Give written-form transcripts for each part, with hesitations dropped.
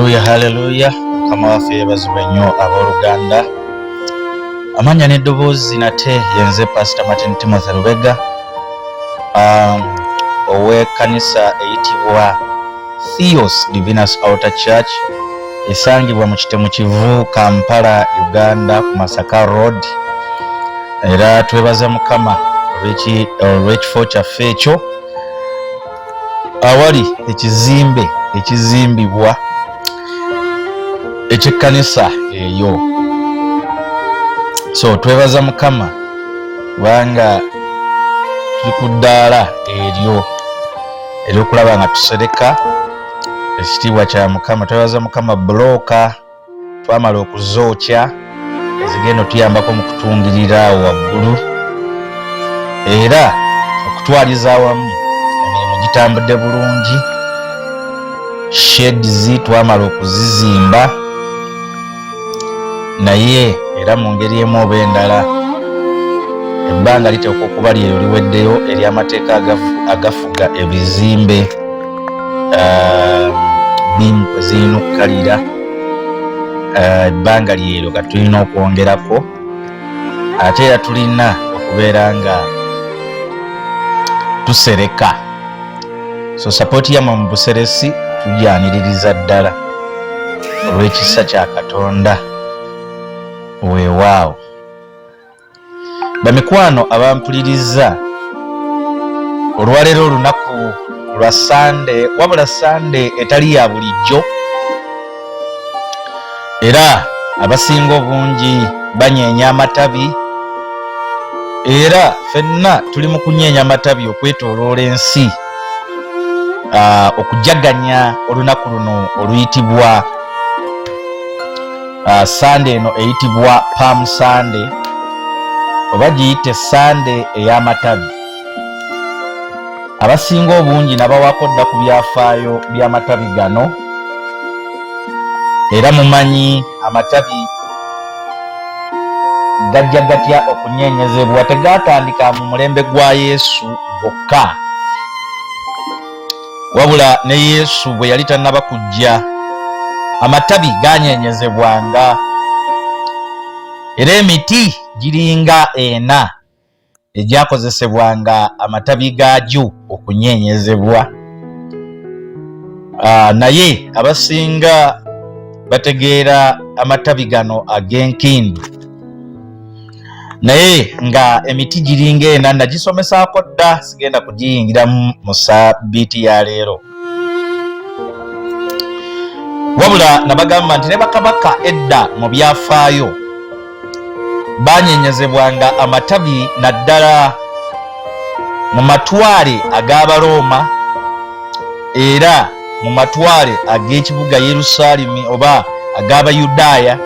Haleluya, haleluya! Mukama waffe yebazibwe nnyo abooluganda. Amannya n'eddoboozi nate yenze Pastor Martin Timothy Lubega, ow'ekkanisa eyitibwa Theos Divinus Altar Church esangibwa mu Kitemu Kivu, Kampala, Uganda, ku Masaka Road. Era twebaza Mukama olw'ekifo kyaffe ekyo awali ekizimbe ekizimbibwa eky'ekkanisa eyo. So twebaza Mukama kubanga tuli ku ddaala eryo ery'okulaba nga tusereka ekitiibwa kya Mukama. Twebaza Mukama, bulooka twamala okuzookya ezigenda otuyambako mu kutungirira awo waggulu, era okutwaliza awamu emirimu gitambudde bulungi. Sheds twamala okuzizimba, naye era mu ngeri emu oba endala ebbanga liteekwa okuba lyeryo liweddeyo ery'amateeka agafuga ebizimbe biimu kwe zirina okukalira. Ebbanga lyeryo kati tulina okwongerako, ate era tulina okubeera nga tusereka. So sapooti yammwe mu buseresi tugyaniririza ddala olw'ekisa kya Katonda. Weewaawo bamikwano abampuliriza, olwaleero olunaku lwa Sande, wabula Sande etali ya bulijjo, era abasinga obungi banyeenya amatabi, era fenna tuli mu kunyeenya amatabi okwetooloola ensi, okujaganya olunaku luno oluyitibwa Sande eno eyitibwa Palm Sunday, oba giyite Sande ey'amatabi. Abasinga obungi nabawako dda ku byafaayo by'amatabi gano, era mumanyi amatabi gajja gatya okunyeenyezebwa. Tegaatandika mu mulembe gwa Yesu gwokka, wabula ne Yesu bwe yali tannaba kujja amatabi ganyenyezebwanga, era emiti giringa ena egyakozesebwanga amatabi gaagyo okunyenyezebwa. Naye abasinga bategeera amatabi gano ag'enkindu, naye nga emiti giringa ena nagisomesaako dda, sigenda kugiyingiramu mu sabiiti ya leero. Wabula nabagamba nti ne bakabaka edda mu byafaayo banyenyezebwanga amatabi, naddala mu matwale ag'Abarooma era mu matwale ag'ekibuga Yerusaalemi oba ag'Abayudaaya.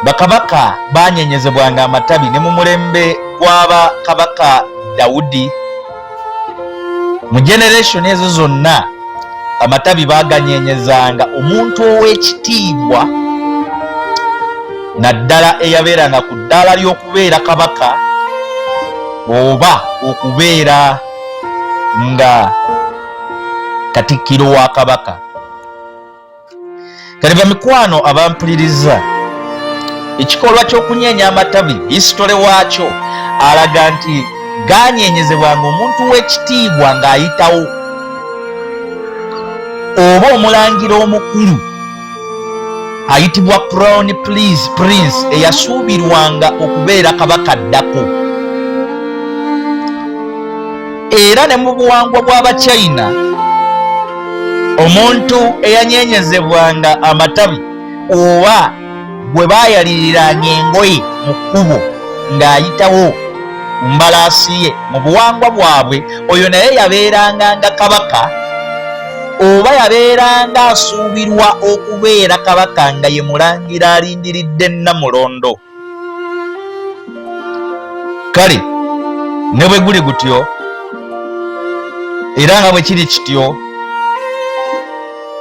Bakabaka banyenyezebwanga amatabi ne mu mulembe gw'aba Kabaka Dawudi. Mu generation ezo zonna amatabi baganyenyezanga omuntu ow'ekitiibwa, naddala eyabeeranga ku ddaala ly'okubeera kabaka oba okubeera nga katikkiro wa kabaka. Kati bamikwano abampuliriza, ekikolwa ky'okunyeenya amatabi hisitole waakyo alaga nti ganyenyezebwanga omuntu w'ekitiibwa ng'ayitawo oba omulangira omukulu ayitibwa Crown Prince eyasuubirwanga okubeera kabaka addako. Era ne mu buwangwa bw'Abachina, omuntu eyanyenyezebwanga amatabi oba gwe baayaliriranga engoye mu kkubo ng'ayitawo ku mbalaasi ye, mu buwangwa bwabwe oyo naye yabeeranga nga kabaka oba yabeeranga asuubirwa okubeera kabaka, nga ye mulangira alindiridde Nnamulondo. Kale ne bwe guli gutyo, era nga bwe kiri kityo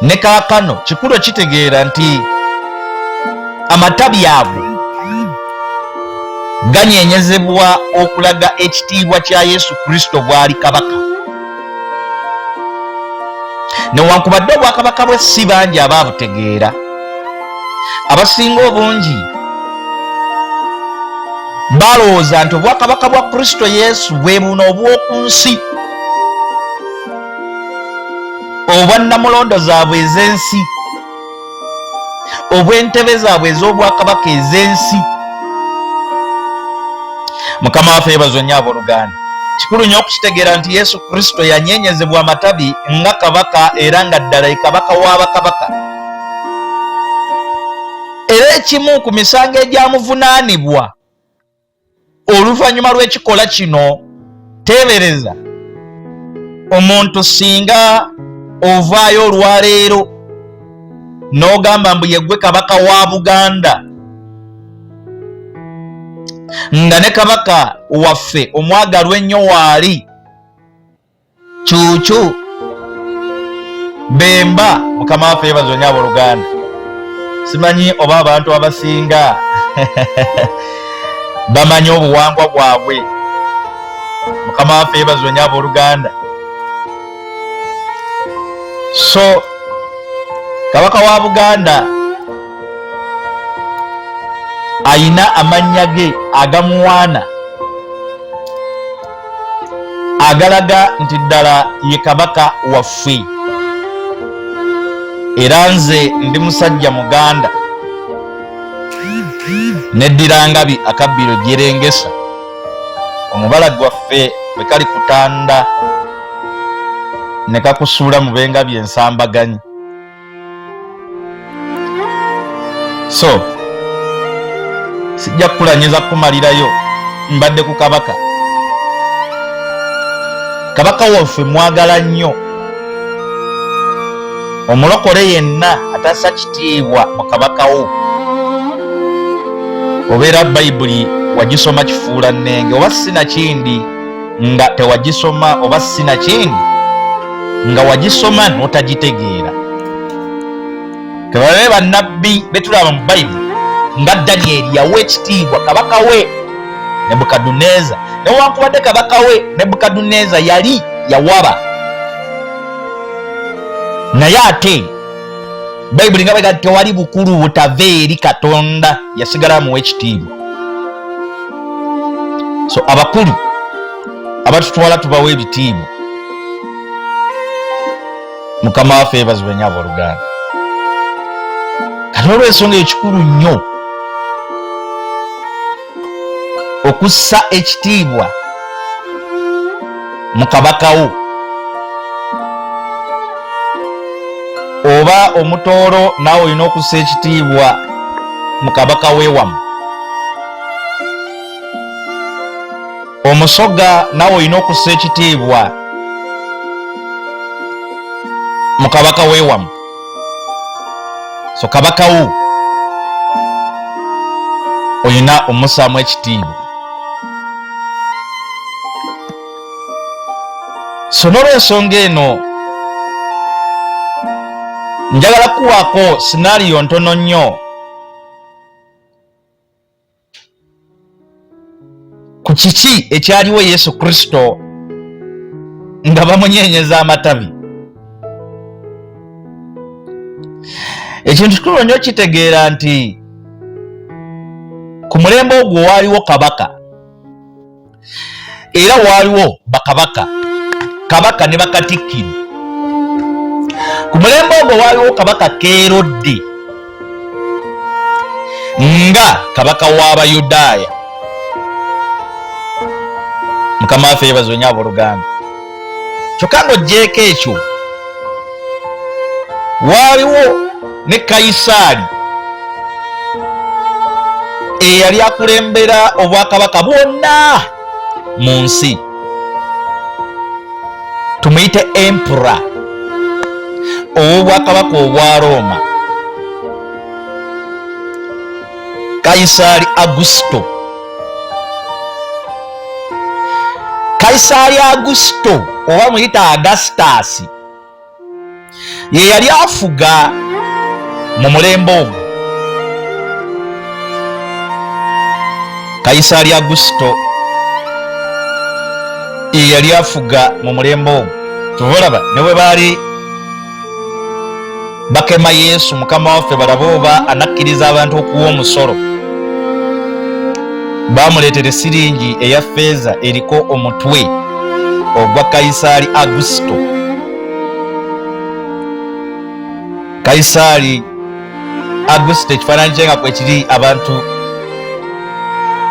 ne kaakano, kikulu okitegeera nti amatabi ago ganyenyezebwa okulaga ekitiibwa kya Yesu Kristo bw'ali kabaka. Newankubadde obwakabaka bwe si bangi abaabutegeera, abasinga obungi balowooza nti obwakabaka bwa Kristo Yesu bwe buno obw'oku nsi, obwa nnamulondo zaabwe ez'ensi, obw'entebe zaabwe ez'obwakabaka ez'ensi. Mukama waffe yeebazwe nnyo. Abooluganda, kikulu nnyo okukitegeera nti Yesu Kristo yanyeenyezebwa amatabi nga kabaka, era nga ddala ye kabaka wa bakabaka. Era ekimu ku misango egyamuvunaanibwa oluvannyuma lw'ekikola kino, teebereza omuntu singa ovaayo olwaleero n'ogamba mbu yeggwe kabaka wa Buganda, nga ne kabaka waffe omwagalwa ennyo waali Kyukyu Bemba. Mukama waffe yebazo nyo abooluganda. Simanyi oba abantu abasinga bamanyi obuwangwa bwabwe. Mukama waffe yebazo nyo abooluganda. So kabaka wa Buganda ayina amannya ge agamuwaana agalaga nti ddala ye kabaka waffe. Era nze ndi musajja muganda, neddira ngabi akabbiro gyerengesa omubala gwaffe bwe kali kutanda ne kakusuula mu bengabi ensambaganyi. So sijja kukulanyiza kukumalirayo, mbadde ku kabaka. Kabaka waffe mwagala nnyo. Omulokole yenna atassa kitiibwa mu kabaka wo, obeera Bayibuli wagisoma kifuula nnenge, oba sinakindi nga tewagisoma, oba sinakindi nga wagisoma n'otagitegeera. Tebabe bannabbi betulaba mu Bayibuli nga Danyeri yawa ekitiibwa kabaka we Nebukaduneza, newankubadde kabaka we Nebukaduneza yali yawaba, naye ate Bayibuli nga bwega tewali bukulu butava eri Katonda, yasigala amuwa ekitiibwa. So abakulu abatutwala tubawa ebitiibwa. Mukama waffe yebazibwe nnyo abooluganda. Kati olw'ensonga ekikulu nnyo okussa ekitiibwa mu kabaka wo oba omutooro, naawe olina okussa ekitiibwa mu kabaka wewamu. Omusoga, naawe olina okussa ekitiibwa mu kabaka wewamu. So kabaka wo olina omusaamu ekitiibwa. So n'olwensonga eno njagala kuwaako scenario ntono nnyo ku kiki ekyaliwo Yesu Kristo nga bamunyenyeza amatabi. Ekintu kikulu nnyo kitegeera nti ku mulembe ogwo waaliwo kabaka, era waaliwo bakabaka, kabaka ne bakatikkiro. Ku mulembe ogwo waaliwo kabaka Kerode nga kabaka w'Abayudaaya. Mukama waffe yeebazibwe nnyo abooluganda. Kyokka ng'oggyeeko ekyo, waaliwo ne Kayisaali eyali akulembera obwakabaka bwonna mu nsi, tumuyite empura ow'obwakabaka obwa Rooma, Kayisaali Agusito. Kayisaali Agusito oba muyita Agastasi ye yali afuga mu mulembe ogwo. Kayisaali Agusito ye yali afuga mu mulembe ogwo. Tuva olaba ne bwe baali Bakema Yesu Mukama waffe balabe oba anakkiriza abantu okuwa omusolo. Baamuleetera esiringi eya ffeeza eriko omutwe ogwa Kayisaali Agusito. Kayisaali Agusito ekifaananyi kye nga kwekiri, abantu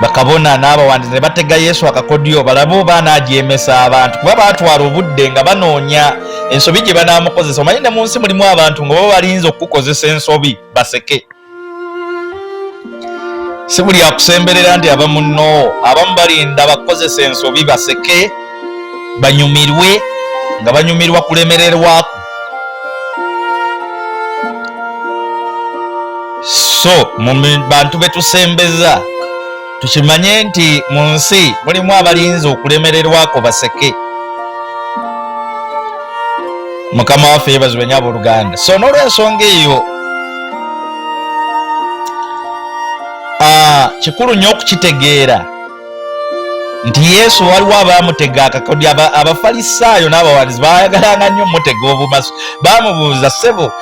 bakabona n'abawandizi ne batega Yesu akakodyo balabe oba anaajeemesa abantu, kuba baatwala obudde nga banoonya ensobi gye banaamukozesa. Omanyi ne mu nsi mulimu abantu nga baba balinze okukukozesa ensobi baseke. Si buli akusemberera nti aba munno, abamu balinda bakukozesa ensobi baseke banyumirwe nga banyumirwa kulemererwako. So mu bantu betusembeza tukimanye nti mu nsi mulimu abalinze okulemererwako baseke. Mukama waffe yebazibwe nyo abooluganda. So n'olwensonga eyo kikulu nnyo okukitegeera nti Yesu waliwo abaamutega akakodyo. Abafalisaayo n'abawandizi baayagalanga nnyo mutega obumaso. Baamubuuza, ssebo,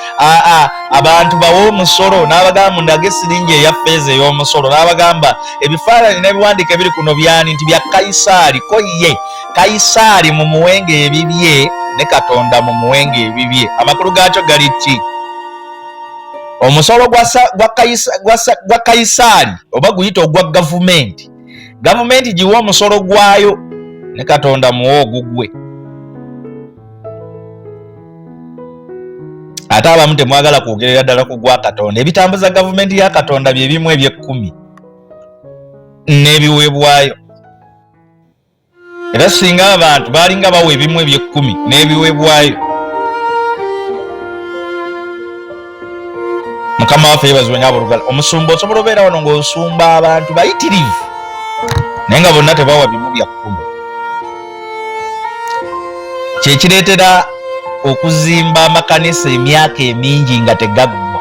abantu bawe omusolo? N'abagamba, mundage siringi eya ffeeza ey'omusolo. N'abagamba, ebifaananyi n'ebiwandiiko ebiri kuno byani? Nti bya Kayisaali. Ko ye, Kayisaali mumuwenga ebibye, ne Katonda mumuwenga ebibye. Amakulu gaakyo gali ki? Omusolo gwa Kayisaali oba guyita ogwa gavumenti, gavumenti giwe omusolo gwayo, ne Katonda muwe ogugwe. Ate abamu temwagala kwogerera ddala ku gwa Katonda. Ebitambuza gavumenti ya Katonda bye bimu eby'ekkumi n'ebiweebwayo. Era singa abantu baalinga bawa ebimu eby'ekkumi n'ebiweebwayo, Mukama waffe yebazibwe nyo abooluganda. Omusumba osobola obeera wano ng'osumba abantu bayitirivu, naye nga bonna tebawa bimu bya kkumi. Kyekireetera okuzimba amakanisa emyaka emingi nga tegaggwa.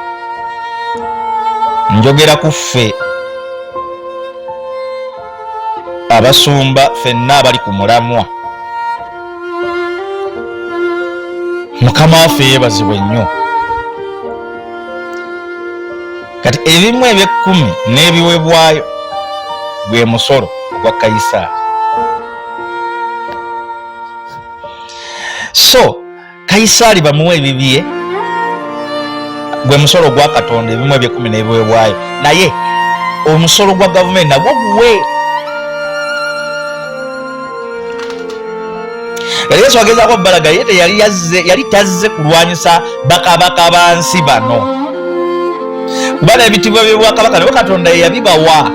Njogera ku ffe abasumba ffenna abali ku mulamwa. Mukama waffe yeebazibwe nnyo. Kati ebimu eby'ekkumi n'ebiwebwayo gwe musolo ogwa Kayisaali. So Kayisaali bamuwa ebibye, gwe musolo gwa Katonda, ebimu eby'ekkumi n'ebiwebwayo, naye omusolo gwa gavumenti nagwo guwe. Yali Yesu agezaako okubalaga ye teyali yazze, yali tazze kulwanyisa bakabaka ba nsi bano, kuba n'ebitiibwa by'obwakabaka nabo Katonda ye yabibawa.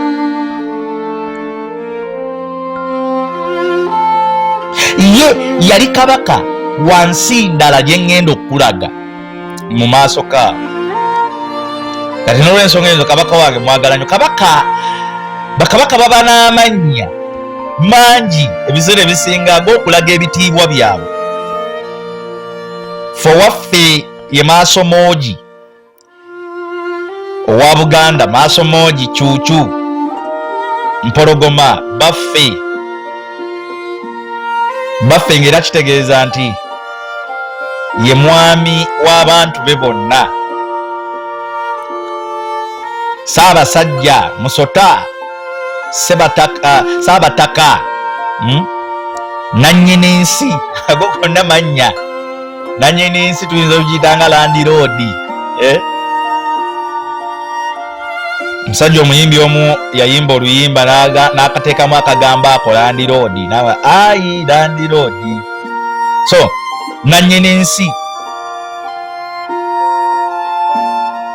Ye yali kabaka wa nsi ndala gye ŋŋenda okukulaga mu maaso ka kati. N'olwensonga ezo kabaka wange mwagala nnyo. Kabaka, bakabaka baba n'amannya mangi ebiseera ebisinga ag'okulaga ebitiibwa byabwe. Fe owaffe ye Maaso Moogi owa Buganda, Maaso Moogi, Kyukyu, Mpologoma, baffe baffe, ng'era kitegeeza nti ye mwami w'abantu be bonna. Ssaabasajja Musota Ssebataka, Ssaabataka, nannyini nsi, ago gonna mannya. Nannyini nsi tuyinza okugiyita nga landiroodi, eh? Omusajja omuyimbi omu yayimba oluyimba n'akateekamu akagambo ako landiroodi, nawe ayi landiroodi. So nannyini nsi.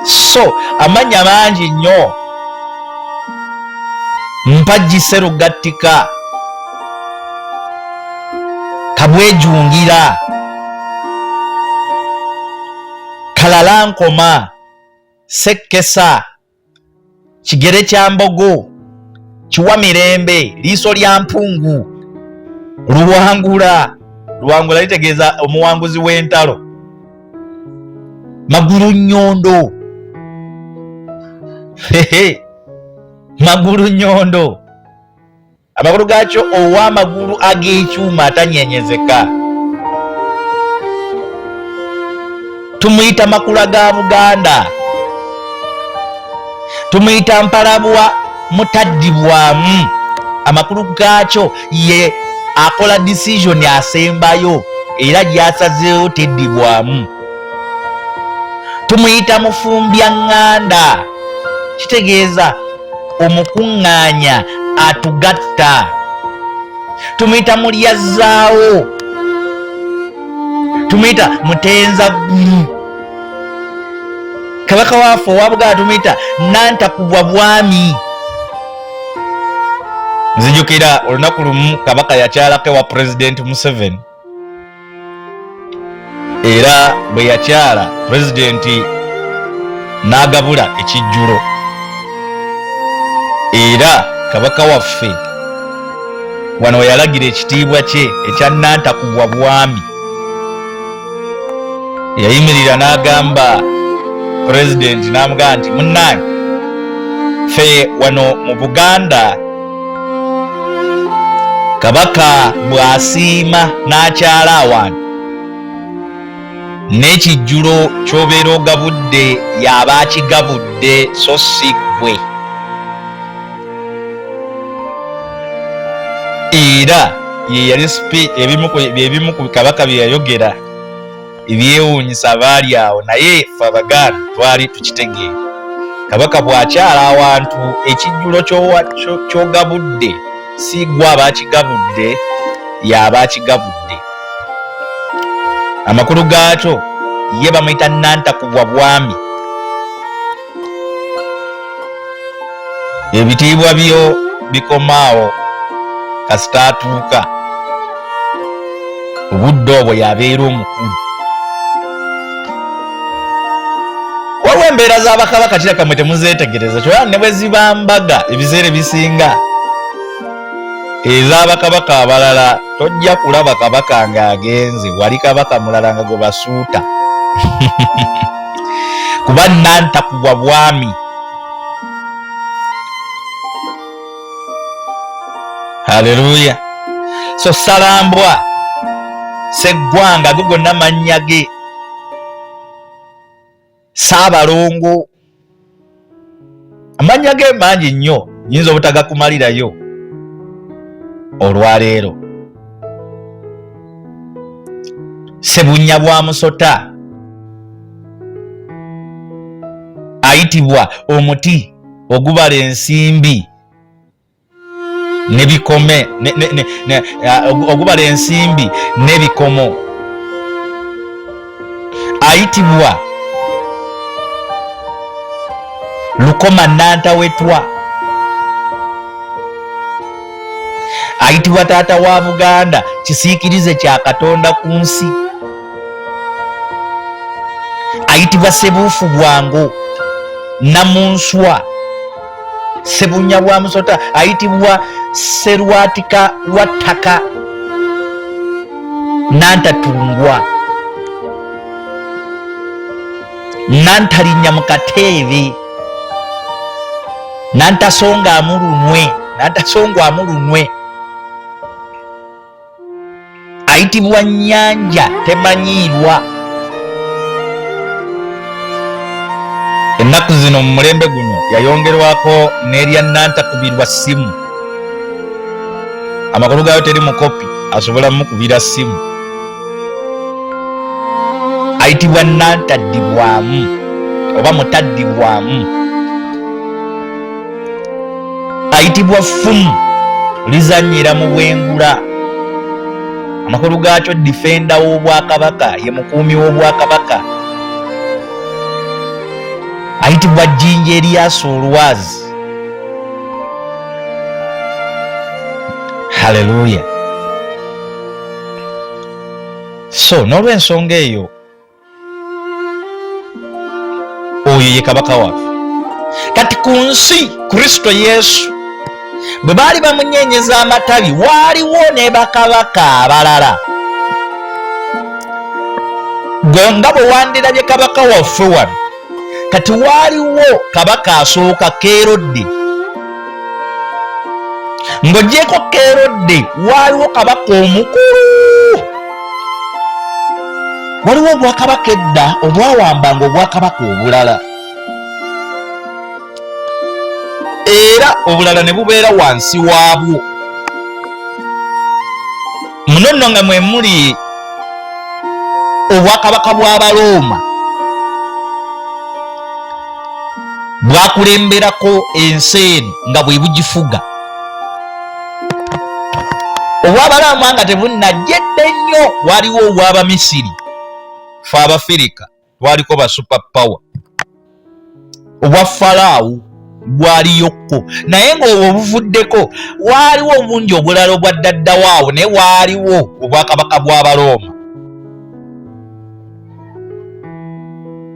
So amannya mangi nnyo. Mpagi Sserugattika, Kabwejungira, Kalalankoma, Ssekkesa, Kigere kya Mbogo, Kiwa Mirembe, Liiso lya Mpungu, Luwangula. Luwangula litegeeza omuwanguzi w'entalo. Magulu Nnyondo, Magulu Nnyondo, amakulu gaakyo ow'amagulu ag'ekyuma atanyenyezeka. Tumuyita Makula ga Buganda, tumuyita Mpalabwa mutaddibwamu. Amakulu gaakyo ye akola decision asembayo era gyasazeewo teddibwamu. Tumuyita Mufumbya Ŋŋanda, kitegeeza omukuŋŋaanya atugatta. Tumuyita Mulyazzaawo, tumuyita Mutenza Ggulu. Kabaka waffe owa Buganda tumuyita Nantakubwa Bwami. Nzijukira olunaku lumu kabaka yakyalako ewa Pulezidenti Museveni, era bwe yakyala pulezidenti n'agabula ekijjulo, era kabaka waffe wano we yalagira ekitiibwa kye ekya Nantakubwa Bwami, yayimirira n'agamba pulezidenti n'amugamba nti, munnange, ffe wano mu Buganda kabaka bw'asiima n'akyala awantu n'ekijjulo ky'obeera ogabudde y'aba akigabudde, so si ggwe. Era ye yali ebimu ku kabaka bye yayogera ebyewuunyisa baali awo, naye ffe Abaganda twali tukitegeera. Kabaka bw'akyala awantu, ekijjulo ky'ogabudde si gwe aba akigabudde, y'aba akigabudde. Amakulu gaakyo ye bamuyita Nantakubwa Bwami. Ebitiibwa byo bikomaawo kasita atuuka obudde obwo yabeera omukulu. Waliwo embeera z'abakabaka kiraka mwe temuzeetegereza, kyona ne bwe ziba mbaga ebiseera ebisinga ez'abakabaka abalala tojja kulaba kabaka ng'agenze wali kabaka mulala nga gwe basuuta kuba Nantakubwa Bwami. Haleluya. So Ssalambwa, Sseggwanga, ago gonna mannya ge. Ssaabalongo, amannya ge mangi nnyo, nyinza obutagakumalirayo olwaleero. Ssebunya bwa Musota, ayitibwa omuti ogubala ensimbi nebikome ogubala ensimbi n'ebikomo, ayitibwa Lukoma Nantawetwa, ayitibwa taata wa Buganda, kisiikirize kya Katonda ku nsi, ayitibwa Sebuufu Bwangu Namunswa Sebunya bwa Musota, ayitibwa Serwatika wa ttaka Nantatungwa Nantalinya mu kateebe Nantasonga amulunwe Nantasongwa amulunwe, ayitibwa Nyanja Temanyiirwa. Ennaku zino mu mulembe guno yayongerwako n'erya Nantakubirwa ssimu. Amakulu gaayo teri mukopi asobola mukubira ssimu. Ayitibwa Nantaddibwamu oba Mutaddibwamu. Ayitibwa Ffumu lizannyira mu bwengula. Amakulu gaakyo difenda w'obwakabaka, ye mukuumi w'obwakabaka. Ayitibwa Jjinja Eriyasa Olwazi. Haleluya. So n'olw'ensonga eyo, oyo ye kabaka waffe kati ku nsi, Kristo Yesu. Bwe baali bamunyenyeza amatabi, waaliwo ne bakabaka abalala. Nga bwe wandirabye kabaka waffe wano kati, waaliwo kabaka asooka Kerode. Ng'ogyeko Kerode, waaliwo kabaka omukulu. Waliwo obwakabaka edda obwawambanga obwakabaka obulala, era obulala ne bubeera wansi waabwo. Muno nno nga mwe muli obwakabaka bw'Abalooma bwakulemberako ensi eno nga bwe bugifuga. Obw'Abalooma nga tebunnajja edda ennyo, waliwo obw'Abamisiri. Fe Abafirika twaliko ba super power. Obwa Falaawo bwaliyokko, naye ng'obwo obuvuddeko waaliwo obungi obulala obwa ddaddawaawo, naye waaliwo obwakabaka bw'Abalooma.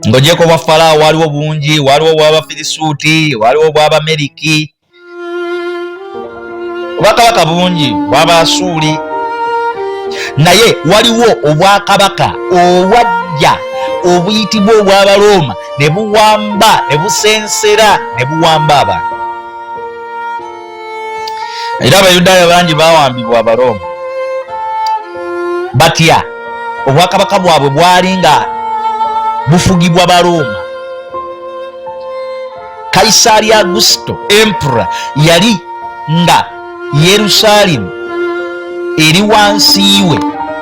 Ng'ogyeko obwa Falaawo waaliwo bungi, waaliwo obw'Abafirisuuti, waaliwo obw'Abameriki, obwakabaka bungi bw'Abaasuuli, naye waliwo obwakabaka obwajja obuyitibwa obw'Abalooma ne buwamba ne busensera ne buwamba abantu. Era Abayudaaya bangi bawambibwa Abalooma. Batya? Obwakabaka bwabwe bwali nga bufugibwa Balooma. Kayisaali Agusito emperor yali nga Yerusaalemu eri wansi we,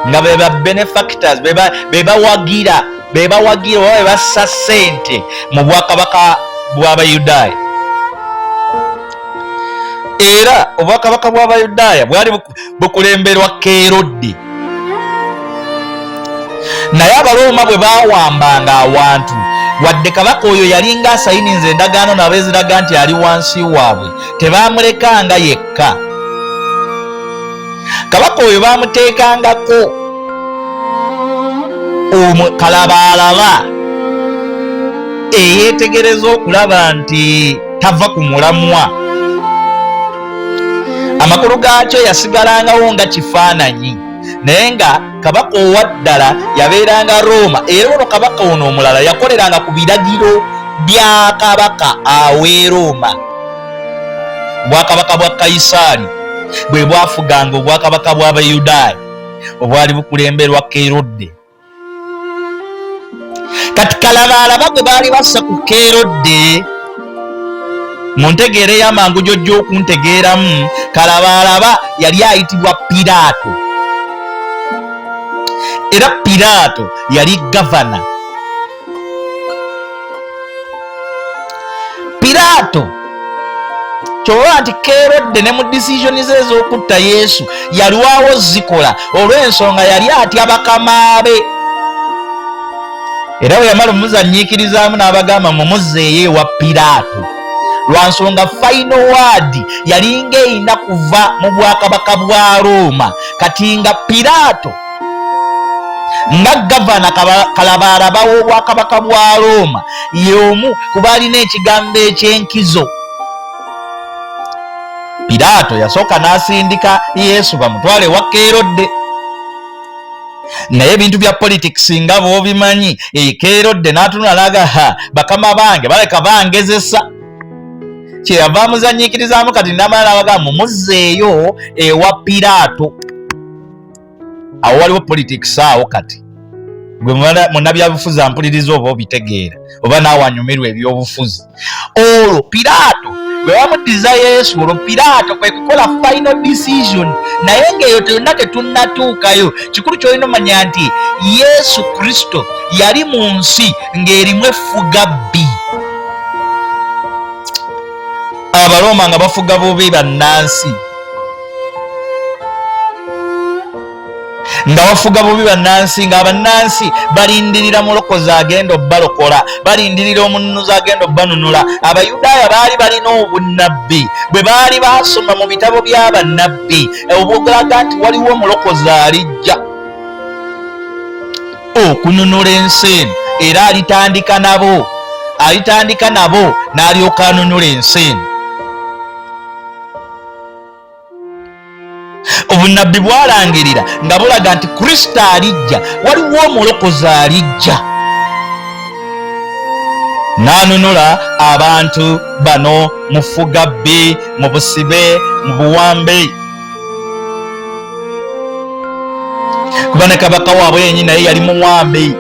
nga be ba benefactors, be bawagira oba be bassa ssente mu bwakabaka bw'Abayudaaya. Era obwakabaka bw'Abayudaaya bwali bukulemberwa Kerode. Naye Abalooma bwe baawambanga awantu, wadde kabaka oyo yalinga asayininze endagaano nabo eziraga nti ali wansi waabwe, tebaamulekanga yekka. Kabaka oyo baamuteekangako omukalabaalaba eyeetegereza okulaba nti tava ku mulamwa. Amakulu gaakyo yasigalangawo nga kifaananyi, naye nga kabaka owa ddala yabeeranga Rooma, era ono kabaka ono omulala yakoleranga ku biragiro bya kabaka aw'e Rooma. Obwakabaka bwa Kayisaali bwe bwafuganga obwakabaka bw'Abayudaaya obwali bukulemberwa Kerode. Kati kalabaalaba gwe baali bassa ku Kerode, mu ntegeera ey'amangu gy'ojja okuntegeeramu, kalabaalaba yali ayitibwa Piraato, era Piraato yali gavana. Piraato kyoba nti Kerode ne mu disizoni ze ez'okutta Yesu yalwawo zikola olw'ensonga yali atya bakama be, era bwe yamala omuzannyiikirizaamu n'abagamba mumuzzeeyo ewa Piraato, lwa nsonga final word yalinga erina kuva mu bwakabaka bwa Rooma. Kati nga Piraato nga gavana kalabaalaba w'obwakabaka bwa Rooma y'omu ku baalina ekigambo eky'enkizo, Piraato yasooka n'asindika Yesu bamutwale ewa Kerode. Naye ebintu bya politics nga bw'obimanyi, Kerode n'atunula n'aga, ha, bakama bange baleka bangezesa. Kyeyava amuzannyiikirizaamu kati n'amala n'abagamba mumuzzeeyo ewa Piraato. Awo waliwo politics awo. Kati gwe munnabyabufuzi ampuliriza oba obitegeera oba naawe anyumirwa ebyobufuzi. Olwo Piraato bwe bamuddiza Yesu, olwo Piraato kwe kukola final decision, naye ng'eyo teyonna tetunnatuukayo. Kikulu ky'olina omanya nti Yesu Kristo yali mu nsi ng'erimu effuga bbi. Abalooma nga bafuga bubi bannansi, nga bafuga bubi bannansi, nga abannansi balindirira mulokozi agenda obbalokola, balindirira omununuzi agenda obbanunula. Abayudaaya baali balina obunnabbi bwe baali baasoma mu bitabo bya bannabbi obugalaga nti waliwo omulokozi alijja okununula ensi eno, era alitandika nabo, alitandika nabo n'alyoka anunula ensi eno. Obunnabbi bwalangirira nga bulaga nti Kristo alijja, waliwo omulokozi alijja n'anunula abantu bano mu ffuga bbi, mu busibe, mu buwambe. Kuba ne kabaka waabwe yennyini naye yali muwambe.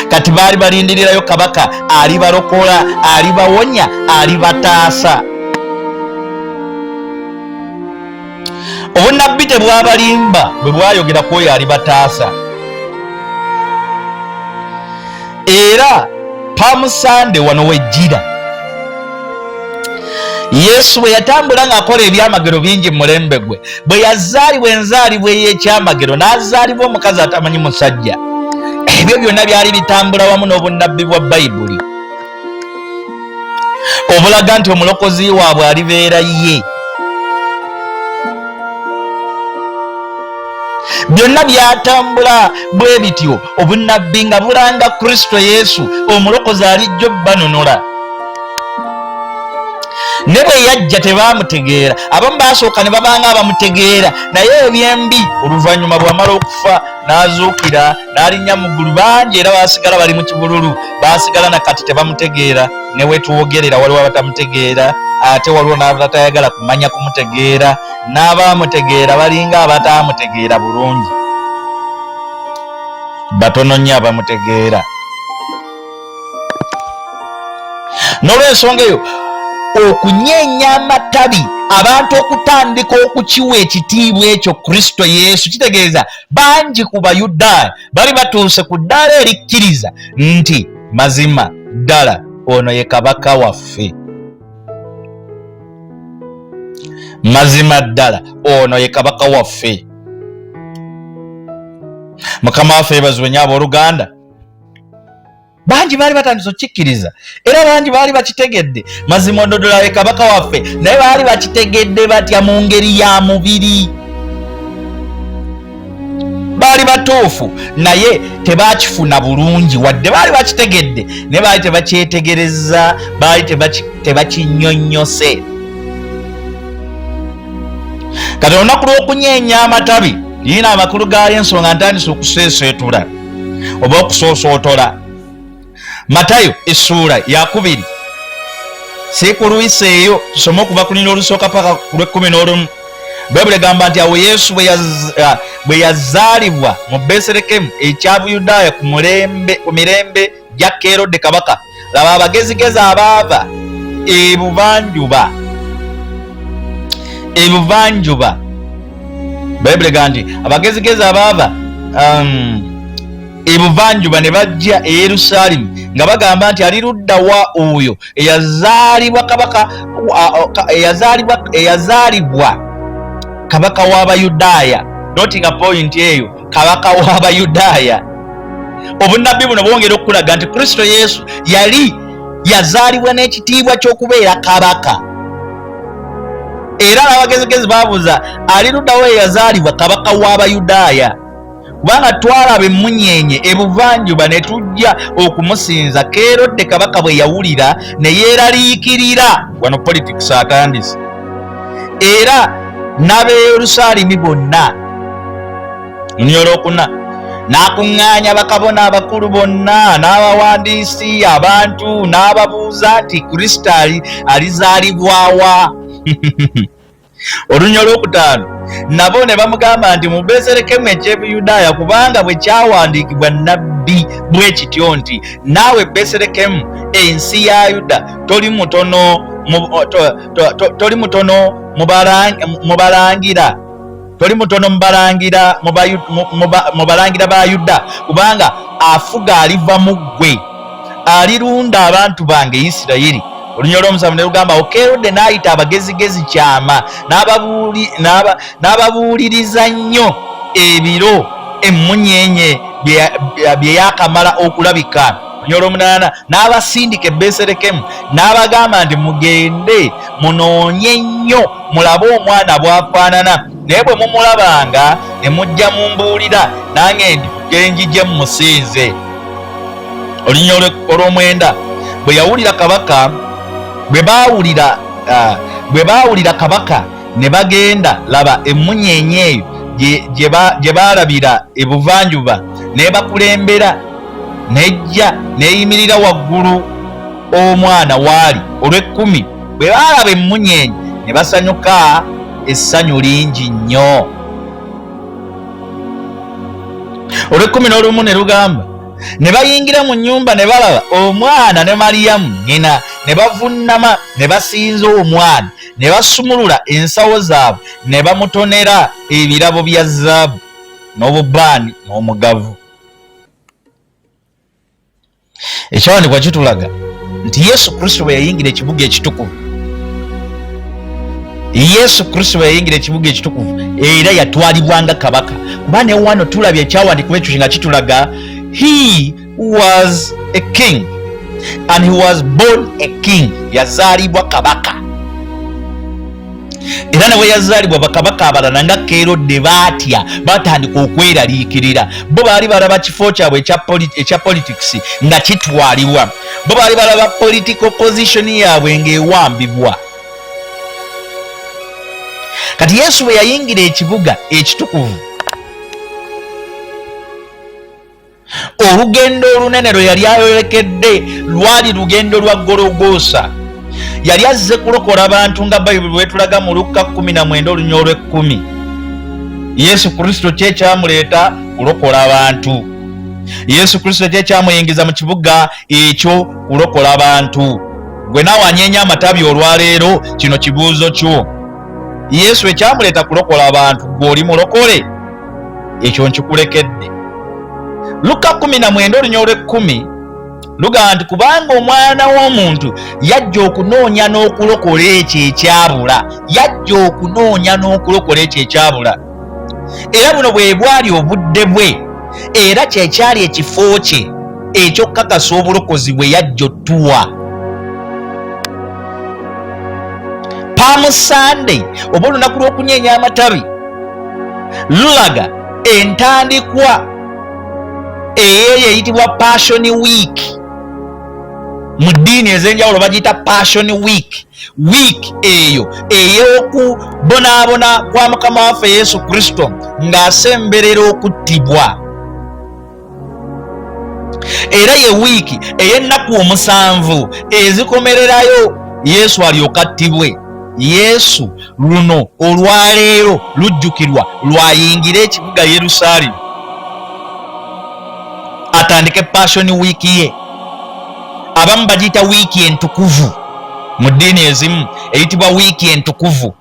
Kati baali balindirirayo kabaka alibalokola, alibawonya, alibataasa. Obunnabbi tebwabalimba bwe bwayogera ku oyo alibataasa. Era Palm Sunday wano wejjira. Yesu bwe yatambula ng'akola ebyamagero bingi mu mulembe gwe, bwe yazaalibwa enzaalibwa ey'ekyamagero, n'azaalibwa omukazi atamanyi musajja, ebyo byonna byali bitambula wamu n'obunnabbi bwa Bayibuli obulaga nti omulokozi waabwe alibeera ye. Byonna byatambula bwe bityo, obunnabbi nga bulanga Kristo Yesu omulokozi alijja obbanunula. Ne bwe yajja tebaamutegeera. Abamu baasooka ne babanga abamutegeera, naye ebyembi oluvannyuma bw'amala okufa n'azuukira n'alinnya mu ggulu, bangi era baasigala bali mu kibululu, baasigala na kati tebamutegeera. Ne wetwogerera waliwo abatamutegeera, ate waliwo n'abatayagala kumanya kumutegeera, n'abaamutegeera balinga abataamutegeera bulungi. Batono nnyo abamutegeera. N'olw'ensonga eyo, okunyeenya amatabi, abantu okutandika okukiwa ekitiibwa ekyo Kristo Yesu, kitegeeza bangi ku Bayudaaya bali batuuse ku ddaala erikkiriza nti mazima ddala ono ye kabaka waffe. Mazima ddala ono ye kabaka waffe. Mukama waffe yebazibwe nnyo abooluganda. Bangi baali batandise okukikkiriza era bangi baali bakitegedde, mazima ododola ye kabaka waffe, naye baali bakitegedde batya? Mu ngeri ya mubiri. Baali batuufu, naye tebakifuna bulungi. Wadde baali bakitegedde, naye baali tebakyetegereza, baali tebakinyonnyose. Kati olunaku lw'okunyeenya amatabi lirina amakulu gaayo, ensonga ntandise okuseeseetula oba okusoosootola. Matayo essuula yakubiri, siikuluisa eyo, tusome okuva ku lino olusooka paka ku lw'ekkumi n'olumu. Bayibuli egamba nti awo Yesu bwe yazaalibwa mu Beserekemu ekya Buyudaaya ku mirembe gya Kerode kabaka, laba abagezigezi abaava ebuvanjuba. Ebuvanjuba, Bayibuli egamba nti abagezigezi abaava ebuvanjuba ne bajja e Yerusaalemi nga bagamba nti ali ludda wa oyo eyazaalibwa kabaka, eyazaalibwa kabaka w'Abayudaaya? Notinga point eyo, kabaka w'Abayudaaya. Obunnabbi buno bwongera okukulaga nti Kristo Yesu yali yazaalibwa n'ekitiibwa ky'okubeera kabaka. Era abagezigezi babuuza ali luddawo eyazaalibwa kabaka w'Abayudaaya? Kubanga twalaba emmunyeenye ebuvanjuba ne tujja okumusinza. Kerode kabaka bwe yawulira ne yeeraliikirira. Wano politics atandise. Era n'Abeerusaalemi bonna. Olwokuna n'akuŋŋaanya bakabona abakulu bonna n'abawandiisi abantu, n'ababuuza nti Kristo alizaalibwawa? Olunya olwokutaano, nabo ne bamugamba nti mu Beserekemu eky'Ebuyudaaya, kubanga bwe kyawandiikibwa nnabbi bwe kityo nti naawe Beserekemu ensi ya Yuda toli mutono mu balangira, toli mutono mu balangira ba Yuda, kubanga afuga aliva mu ggwe, alirunda abantu bange Isirayiri. Olunya olw'omusanvu ne lugamba, Kerode n'ayita abagezigezi kyama, n'ababuuliriza nnyo ebiro emmunyeenye bye yakamala okulabika. Olunya olw'omunaana, n'abasindika e Beserekemu, n'abagamba nti mugende munoonye nnyo mulabe omwana bw'afaanana, naye bwe mumulabanga ne mujja mumbuulira, nange genjije mmusinze. Olunya olw'omwenda, bwe yawulira kabaka, bwe baawulira bwe baawulira kabaka ne bagenda, laba emmunyeenye eyo gye baalabira ebuvanjuba n'ebakulembera, n'ejja n'eyimirira waggulu omwana waali. Olw'ekkumi, bwe baalaba emmunyeenye ne basanyuka essanyu lingi nnyo. Olw'ekkumi n'olumu ne lugamba, ne bayingira mu nnyumba ne balaba omwana ne Maliyamu nnyina, ne bavunnama ne basinza omwana, ne basumulula ensawo zaabwe ne bamutonera ebirabo bya zaabu n'obubaani n'omugavu. Ekyawandiikibwa kitulaga nti Yesu Kristo bwe yayingira ekibuga ekitukuvu, Yesu Kristo bwe yayingira ekibuga ekitukuvu era yatwalibwa nga kabaka, kuba ne wano tulabye ekyawandiikibwa ekyo nga kitulaga he was a king and he was born a king, yazaalibwa kabaka. Era ne bwe yazaalibwa bakabaka abalala nga Kerode baatya, batandika okweraliikirira. Bo baali balaba kifo kyabwe ekya politics nga kitwalibwa, bo baali balaba political position yaabwe ng'ewambibwa. Kati Yesu bwe yayingira ekibuga ekitukuvu, olugendo olunene lwe yali ayolekedde lwali lugendo lwa Gologoosa. Yali azze kulokola bantu nga Bayibuli bwetulaga mu Lukka 19 olunya olw'ekkumi. Yesu Kristo ki ekyamuleeta? Kulokola bantu. Yesu Kristo ki ekyamuyingiza mu kibuga ekyo? Kulokola bantu. Gwe naawe anyeenya amatabi olwaleero, kino kibuuzo kyo. Yesu ekyamuleeta kulokola bantu, gwe oli mulokole? Ekyo nkikulekedde. Lukka 19 olunya olw'ekkumi lugamba nti kubanga omwana w'omuntu yajja okunoonya n'okulokola ekyo ekyabula, yajja okunoonya n'okulokola ekyo ekyabula. Era buno bwe bwali obudde bwe, era kye kyali ekifo kye eky'okukakasa obulokozi bwe yajja otuwa. Palm Sunday oba olunaku lw'okunyeenya amatabi lulaga entandikwa eyeeyo eyitibwa Passion Week. Mu ddiini ez'enjawulo bagiyita Passion Week, wiiki eyo ey'okubonaabona kwa Mukama waffe Yesu Kristo ng'asemberera okuttibwa. Era ye wiiki ey'ennaku 7 ezikomererayo Yesu alyoke attibwe. Yesu luno olwaleero lujjukirwa lwayingira ekibuga Yerusaalemi atandike Passion Week ye. Abamu bagiyita wiiki entukuvu, mu ddiini ezimu eyitibwa wiiki entukuvu.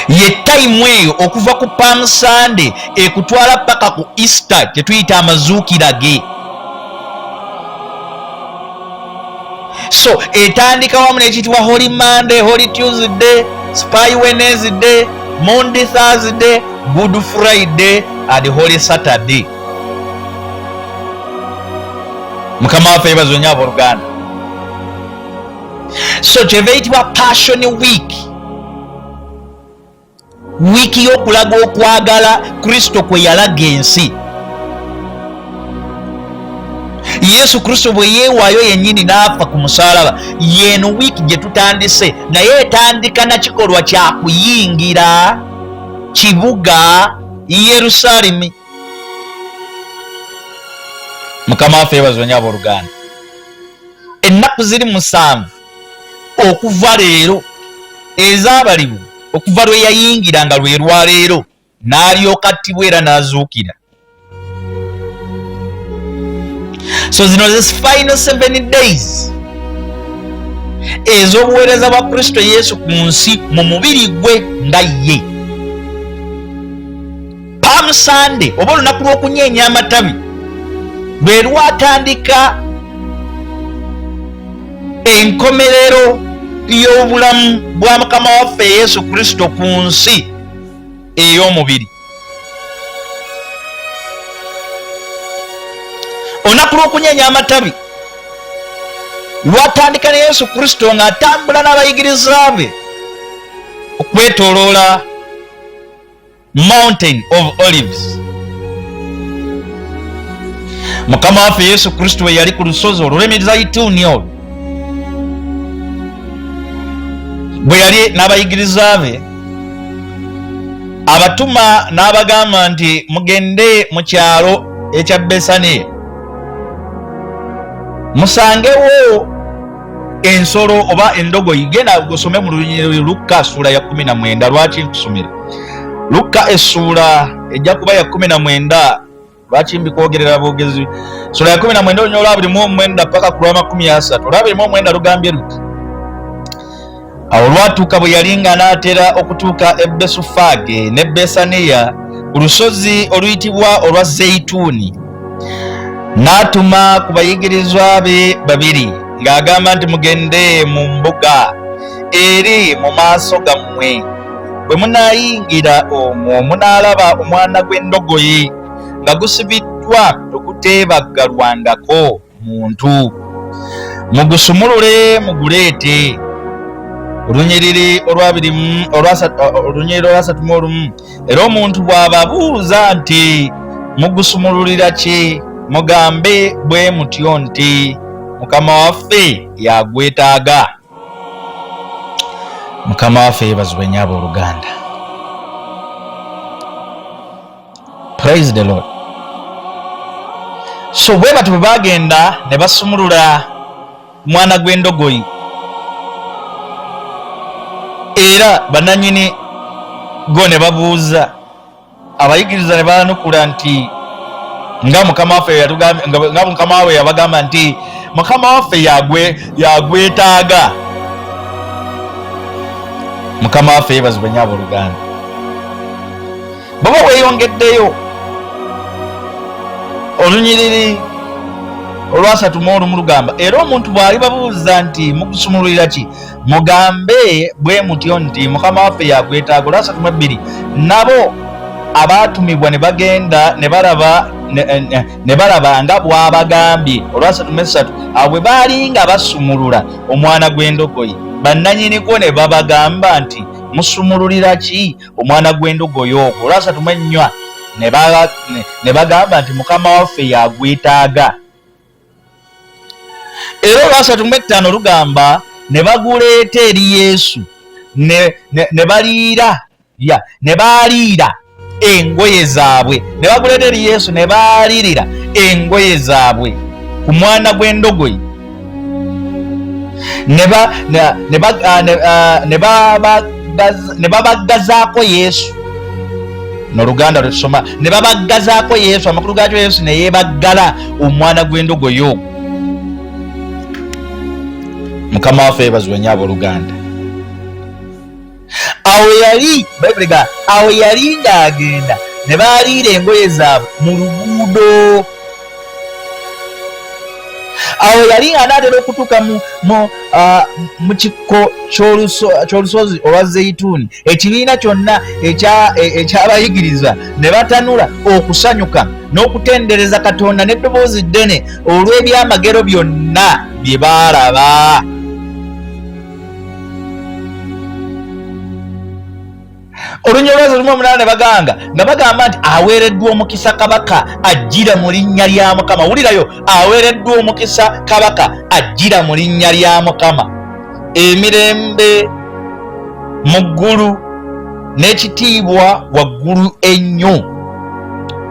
Ye tayimu eyo okuva ku Palm Sunday ekutwala paka ku Easter, kyetuyita amazuukira ge. So etandika wamu n'ekiyitibwa Holy Monday, Holy Tuesday, Spy Wednesday, Monday, Thursday, Good Friday and Holy Saturday. Mukama waffe yeebazibwe nnyo abooluganda. So kyeva eyitibwa Passion Week, wiiki y'okulaga okwagala Kristo kwe yalaga ensi. Yesu Kristo bwe yeewaayo yennyini n'afa ku musaalaba. Yeeno wiiki gye tutandise, naye etandika na kikolwa kya kuyingira kibuga Yerusaalemi. Mukama waffe yeebazibwe nnyo abooluganda. Ennaku ziri 7 okuva leero ezaabalibwa okuva lwe yayingira nga lwe lwaleero, n'alyoka attibwa era n'azuukira. So zino ze final 7 days ez'obuweereza bwa Kristo Yesu ku nsi mu mubiri gwe nga ye. Palm Sunday oba olunaku lw'okunyeenya amatabi lwe lwatandika enkomerero y'obulamu bwa Mukama waffe Yesu Kristo ku nsi ey'omubiri. Olunaku lw'okunyeenya amatabi lwatandika ne Yesu Kristo ng'atambula n'abayigiriza be okwetooloola Mountain of Olives. Mukama waffe Yesu Kristo bwe yali ku lusozi olw'Emizayituuni olwo, bwe yali n'abayigiriza be, abatuma n'abagamba nti mugende mu kyalo ekya Besaniya musangewo ensolo oba endogoyi. Genda gosome mu lunyiriri Lukka ssuula ya 19. Lwaki nkusomera Lukka essuula ejja kuba ya 19. Lwaki mbikwogerera bwogezi? Sula ya 19 olunya olwa 29 paka ku lwa 30. Olwa 29 lugambye luti: Awo olwatuuka bwe yali nga anaatera okutuuka e Besufaage ne Besaniya ku lusozi oluyitibwa olwa Zeyituuni, n'atuma ku bayigirizwa be babiri ng'agamba nti, Mugende mu mbuga eri mu maaso gammwe, bwe munaayingira omwo munaalaba omwana gw'endogoyi nga gusibiddwa oguteebaggalwangako muntu, mugusumulule muguleete. Olunyiriri olunyiriri olwasatu mu olumu. Era omuntu bw'ababuuza nti, Mugusumululira ki? Mugambe bwe mutyo nti, Mukama waffe yagwetaaga. Mukama waffe yeebazibwe nnyo abooluganda. Praise the Lord. So bwe batyo bwe bagenda ne basumulula mwana gw'endogoyi, era bananyini go ne babuuza abayigiriza ne baanukula nti nga mukama waffe yatugambye, nga mukama waabwe yabagamba nti mukama waffe yagwetaaga. Mukama waffe yeebazibwe nnyo abooluganda. Bw'oba weeyongeddeyo olunyiriri olwasatu mu olumu lugamba, era omuntu bw'alibabuuza nti mukusumululira ki, mugambe bwe mutyo nti mukama waffe yagwetaaga. Olwasatu mu ebbiri, nabo abaatumibwa ne bagenda ne balaba ne balaba nga bw'abagambye. Olwasatu mu essatu, awo bwe baali nga basumulula omwana gw'endogoyi, bannannyinigwo ne babagamba nti musumululira ki omwana gw'endogoyi ogwo? Olwasatu mu ennywa, ne bagamba nti mukama waffe yagwetaaga. Era olwasatu mu ettaano lugamba, ne baguleeta eri Yesu, ne baliira ya ne baaliira engoye zaabwe, ne baguleeta eri Yesu ne baalirira engoye zaabwe ku mwana gw'endogoyi, ne babaggazaako Yesu. N'oluganda lwetusoma ne babaggazaako Yesu, amakulu gaakyo Yesu ne yeebaggala omwana gw'endogoyi ogwo. Mukama waffe yeebazibwe nnyo abooluganda. Awo yali Bayibuli ga awo yali ng'agenda ne baaliira engoye zaabwe mu luguudo. Awo yali ng'anaatera okutuuka mu kikko ky'olusozi olwa Zeyituuni, ekibiina kyonna eky'abayigiriza ne batanula okusanyuka n'okutendereza Katonda n'eddoboozi ddene olw'ebyamagero byonna bye baalaba. Olunyolwazi olumu omunaana ne baganga nga bagamba nti aweereddwa omukisa kabaka ajjira mu linnya lya Mukama. Wulirayo, aweereddwa omukisa kabaka ajjira mu linnya lya Mukama. Emirembe mu ggulu n'ekitiibwa waggulu ennyo.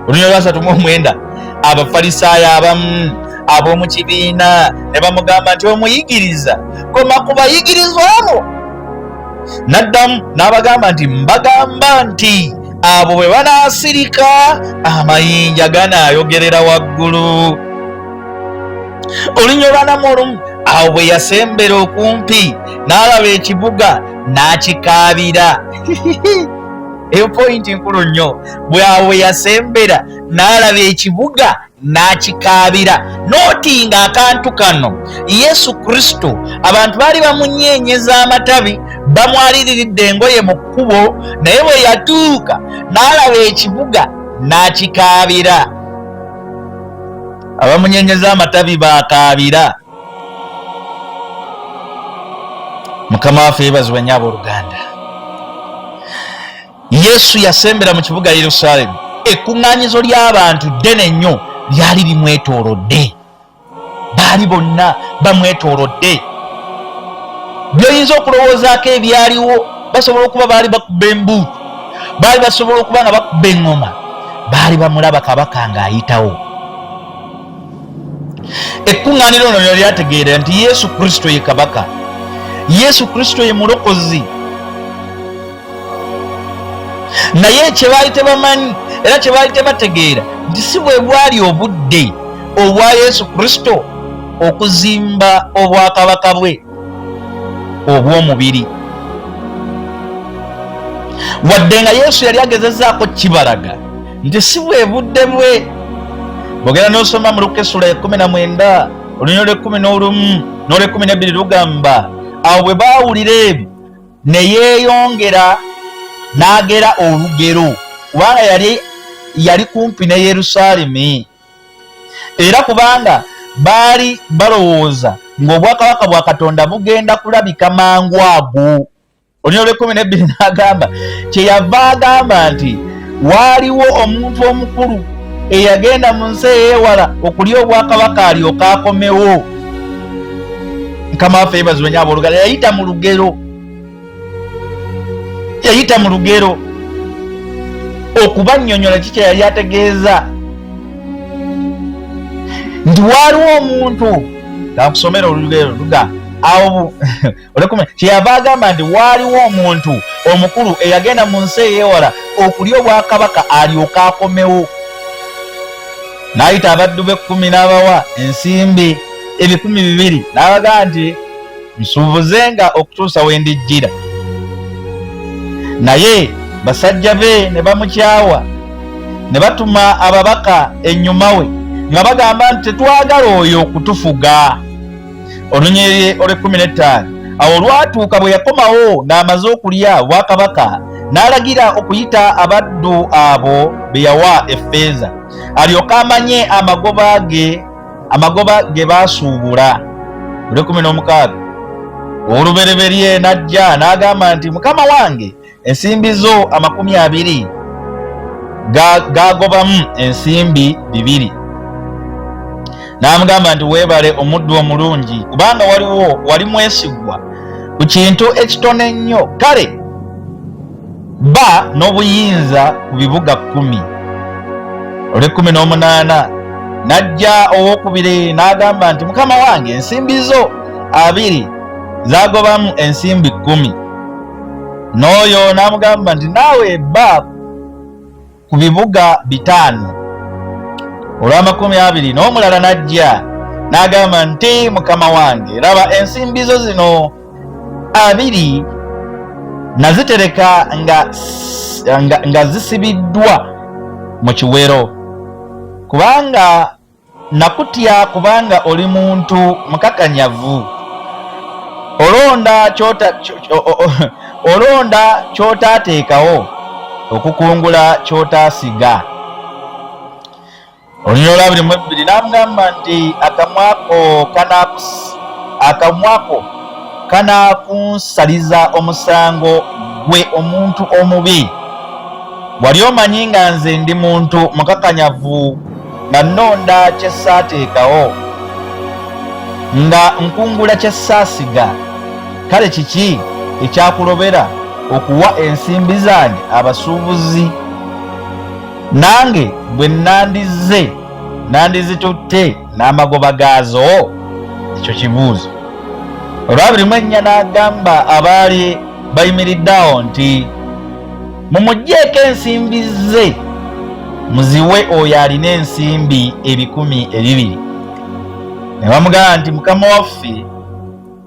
Olunyolo lwasatu mu omwenda, Abafalisaayo abamu ab'omu kibiina ne bamugamba nti, Omuyigiriza, koma ku bayigirizwa abo. N'addamu n'abagamba nti, Mbagamba nti abo bwe banaasirika, amayinja ganaayogerera waggulu. Olunyolo lwanamu olumu, awo bwe yasembera okumpi n'alaba ekibuga n'akikaabira. Eyo pointi nkulu nnyo. Bwe awo bwe yasembera n'alaba ekibuga n'akikaabira. Nootinga akantu kano, Yesu Kristo abantu baali bamunyeenyeza amatabi, bamwaliriridde engoye mu kkubo, naye bwe yatuuka n'alaba ekibuga n'akikaabira. Abamunyenyeza amatabi baakaabira. Mukama waffe yeebazibwe nnyo abooluganda. Yesu yasembera mu kibuga Yerusaalemi. Ekkuŋŋaanyizo ly'abantu ddene nnyo lyali limwetoolodde. Baali bonna bamwetoolodde. By'oyinza okulowoozaako ebyaliwo, basobola okuba baali bakuba embuutu, baali basobola okuba nga bakuba eŋŋoma, baali bamulaba kabaka ng'ayitawo. Ekkuŋŋaaniro lino lyo lyategeera nti Yesu Kristo ye kabaka, Yesu Kristo ye mulokozi. Naye kye baali tebamanyi Era kye baali tebategeera nti si bwe bwali obudde obwa Yesu Kristo okuzimba obwakabaka bwe obw'omubiri. Wadde nga Yesu yali agezezaako kibalaga nti si bwe budde bwe. Bwogenda n'osoma mu Luka essula 19 olunyiriri olw'ekumi n'olumu n'olw'ekumi n'ebbiri lugamba, awo bwe baawulira ebyo ne yeeyongera n'agera olugero, kubanga yali kumpi ne Yerusaalemi, era kubanga baali balowooza ng'obwakabaka bwa Katonda bugenda kulabika mangu ago. Olunyiriri olw'ekumi n'ebbiri n'agamba, kyeyava agamba nti waaliwo omuntu omukulu eyagenda mu nsi ey'ewala okulya obwakabaka alyoke akomewo. Mukama waffe yeebazibwe nnyo abooluganda. Yayita mu lugero, yayita mu lugero okubannyonnyola ki kye yali ategeeza nti waaliwo omuntu. Kankusomera olugero luga awo olwekumi. Kyeyava agamba nti waaliwo omuntu omukulu eyagenda mu nsi ey'ewala okulya obwakabaka alyoke akomewo. N'ayita abaddu be 10 n'abawa ensimbi 2,000, n'abagamba nti nsuubuzenga okutuusa we ndijjira. Naye basajja be ne bamukyawa, ne batuma ababaka ennyuma we nga bagamba nti tetwagala oyo kutufuga. Olunyiriri olw'ekkumi n'ettaano, awo olwatuuka bwe yakomawo ng'amaze okulya obwakabaka, n'alagira okuyita abaddu abo be yawa effeeza, alyoke amanye amagoba ge baasuubula. Olw'ekkumi n'omukaaga, ow'olubereberye n'ajja n'agamba nti mukama wange, ensimbi zo 20 gaagobamu ensimbi 2. N'amugamba nti weebale omuddu omulungi, kubanga waliwo wali mwesigwa ku kintu ekitono ennyo, kale ba n'obuyinza ku bibuga 10. Olw'ekkumi n'omunaana n'ajja ow'okubiri n'agamba nti mukama wange, ensimbi zo 20 zaagobamu ensimbi 10. N'oyo n'amugamba nti naawe ba ku bibuga 5. Olw'amakumi abiri n'omulala n'ajja n'agamba nti mukama wange, laba ensimbi zo zino 20 nazitereka nga zisibiddwa mu kiwero, kubanga nakutya, kubanga oli muntu mukakanyavu, olonda ky'otaateekawo, okukungula ky'otaasiga. Olunyiriri olwabiri mu ebbiri n'amugamba nti akamwa ko kanaakunsaliza omusango, ggwe omuntu omubi. Wali omanyi nga nze ndi muntu mukakanyavu, nga nnonda kye saateekawo, nga nkungula kye saasiga. Kale kiki ekyakulobera okuwa ensimbi zange abasuubuzi? Nange bwe nandizze nandizitutte n'amagoba gaazo. Ekyo kibuuzo. Olwabiri mu ennya n'agamba abaali bayimiridde awo nti mumuggyeeko ensimbi ze muziwe oyo alina ensimbi 2,000. Ne bamugamba nti mukama waffe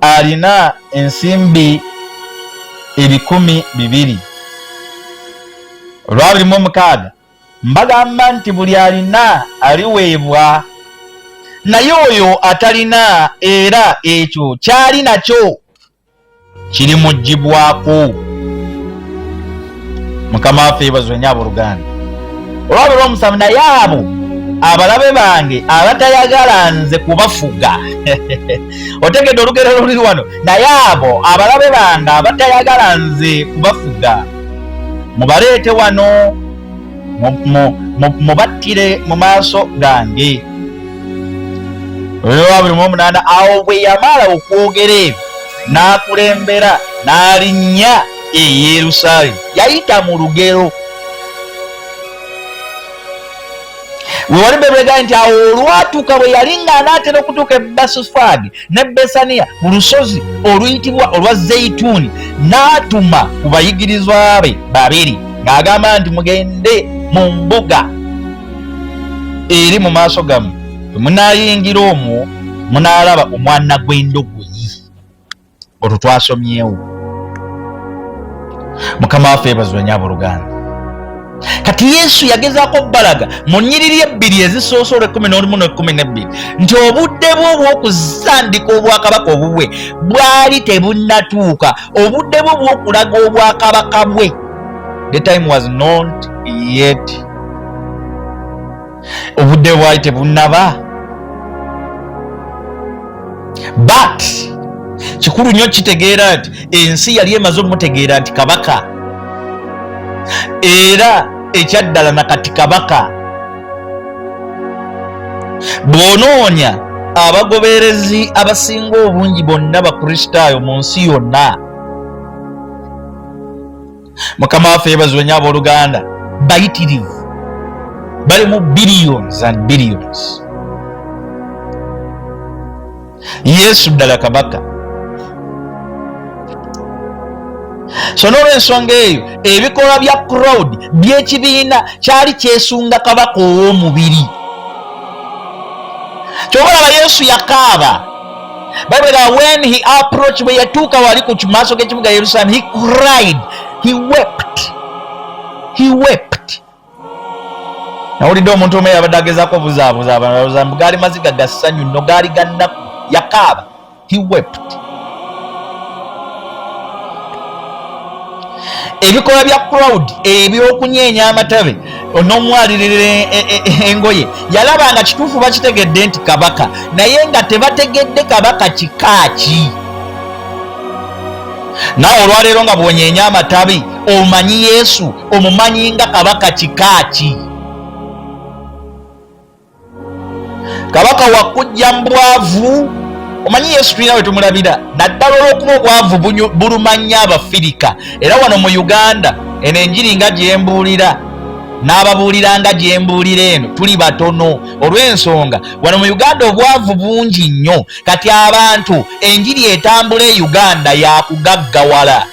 alina ensimbi 2,000. Olwabiri mu omukaaga mbagamba nti buli alina aliweebwa, naye oyo atalina era ekyo kyali nakyo kirimuggyibwako. Mukama waffe yeebazibwe nnyo abooluganda. Olwabiri omusanvu, naye abo abalabe bange abatayagala nze kubafuga. Otegedde olugero luli wano. Naye abo abalabe bange abatayagala nze kubafuga, mubaleete wano mubattire mu maaso gange. Olwabiri mu omunaana, awo bwe yamala okwogera ebyo n'akulembera n'alinnya e Yerusaalemi. Yayita mu lugero. Wewali bebega nti awo olwatuuka bwe yali ng'anaatera okutuuka e Basufaagi ne Besaniya ku lusozi oluyitibwa olwa Zeyituuni, n'atuma ku bayigirizwa be babiri. Ng'agamba nti mugende mu mbuga eri mu maaso gammwe, bwe munaayingira omwo munaalaba omwana gw'endogoyi. Olwo twasomyewo. Mukama waffe yebazibwe nnyo abooluganda. Kati Yesu yagezaako balaga mu nnyiriri ebbiri ezisoose, olw'ekkumi n'olumu n'ekkumi n'ebbiri, nti obudde bwe obw'okuzandika obwakabaka obubwe bwali tebunnatuuka. Obudde bwe obw'okulaga obwakabaka bwe, the time was not yet, obudde bwali tebunnaba. But kikulu nnyo kitegeera nti ensi yali emaze omutegeera nti kabaka, era ekyaddala na kati kabaka. Bw'onoonya abagoberezi abasinga obungi bonna Bakristaayo mu nsi yonna, Mukama waffe yebazibwe nnyo abooluganda, bayitirivu, bali mu billions and billions. Yesu ddala kabaka. So n'olwensonga eyo, ebikolwa bya crowd by'ekibiina kyali kyesunga kabaka ow'omubiri. Kyova olaba Yesu yakaaba. Bible that when he approached, bwe yatuuka wali ku maaso g'ekibuga Yerusalem, he cried, he wept, he wept. Nawulidde omuntu omu yabadde agezaako obuzaabuza abantu, mbu gaali maziga ga ssanyu. Nno gaali ga nnaku. Yakaaba, he wept. Ebikolwa bya crowd ebyokunyeenya amatabe n'omwalirira engoye, yalaba nga kituufu bakitegedde nti kabaka, naye nga tebategedde kabaka kika ki. Naawe olwaleero nga bwonyeenya amatabi, omanyi Yesu omumanyi nga kabaka kika ki? Kabaka wakujja mu bwavu. Omanyi Yesu tulina we tumulabira naddala olw'okuba obwavu buluma nnyo Abafirika, era wano mu Uganda eno enjiri nga gyembuulira n'ababuulira nga gyembuulira eno tuli batono, olw'ensonga wano mu Uganda obwavu bungi nnyo. Kati abantu enjiri etambula e Uganda yakugaggawala.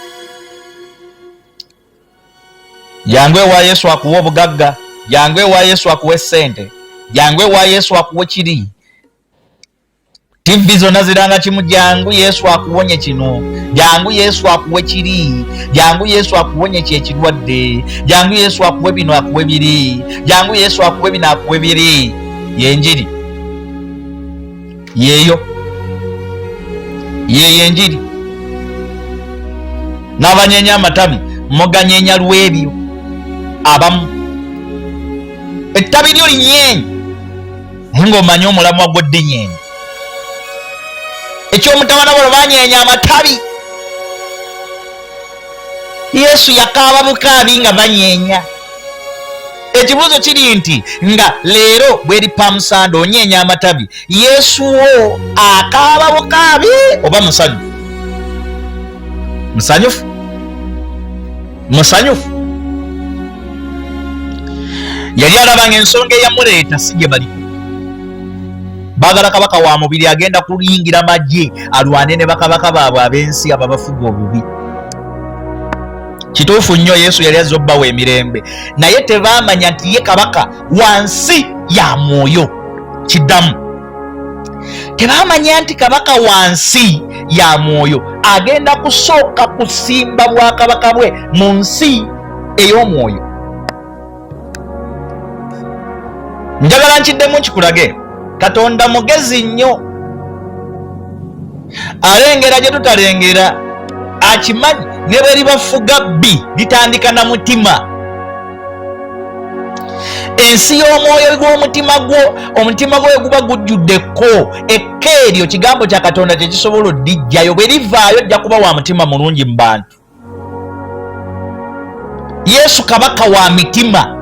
Jangu ewa Yesu akuwa obugagga, jangu ewa Yesu akuwa essente, jangu ewa Yesu akuwa kiri. TV zonna ziranga kimu: jangu Yesu akuwonye kino, jangu Yesu akuwe kiri, jangu Yesu akuwonye kyekirwadde, jangu Yesu akuwe bino akuwe biri, jangu Yesu akuwe bino akuwe biri. Yenjiri yeeyo, yeeyo enjiri. N'abanyenya amatabi muganyenya lw'ebyo. Abamu ettabi lyo linyenye, naye ng'omanyi omulamwa gw'oddinyenye. Ekyomutabana bolo banyenya amatabi. Yesu yakaaba bukaabi nga banyeenya. Ekibuuzo kiri nti nga leero bweri pamusanda onyeenya amatabi, Yesu wo akaaba bukaabi oba musanyufu? Musanyufu, musanyufu. Yali alaba nga ensonga eyamuleeta si gye baliko. Baagala kabaka wa mubiri agenda kuyingira magye alwane ne bakabaka baabwe ab'ensi ababafuga obubi. Kituufu nnyo, Yesu yali azze obbawa emirembe, naye tebaamanya nti ye kabaka wansi ya mwoyo. Kiddamu, tebaamanya nti kabaka wansi ya mwoyo agenda kusooka kusimba bwakabaka bwe mu nsi ey'omwoyo. Njagala nkiddemu nkikulage. Katonda mugezi nnyo, alengera gye tutalengera, akimanyi ne bwe libafuga bbi litandika na mutima. Ensi y'omwoyo gw'omutima gwo, omutima gwo guba gujjudde kko ekka eryo, kigambo kya Katonda kyekisobola oddijjayo. Bwe livaayo ojja kuba wa mutima mulungi mu bantu. Yesu kabaka wa mitima.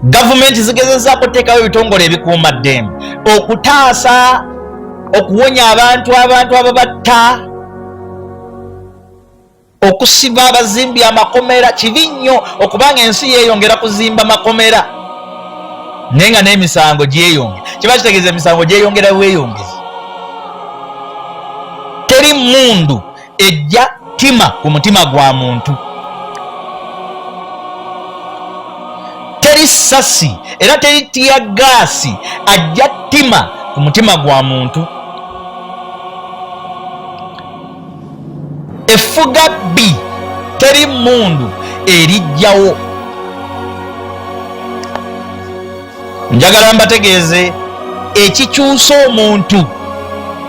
Gavumenti zigezezaako oteekawo ebitongole ebikuuma ddembe okutaasa, okuwonya abantu, abantu ababatta, okusiba abazimbi amakomera. Kibi nnyo okubanga ensi yeeyongera kuzimba makomera naye nga n'emisango gyeyongera. Kiba kitegeeza emisango gyeyongera bweyongezi. Teri mundu ejja ttima ku mutima gwa muntu. Teri sasi era teri tiya gaasi ajja ttima ku mutima gwa muntu. Effuga bbi teri mmundu erijjawo. Njagala mbategeeze ekikyusa omuntu,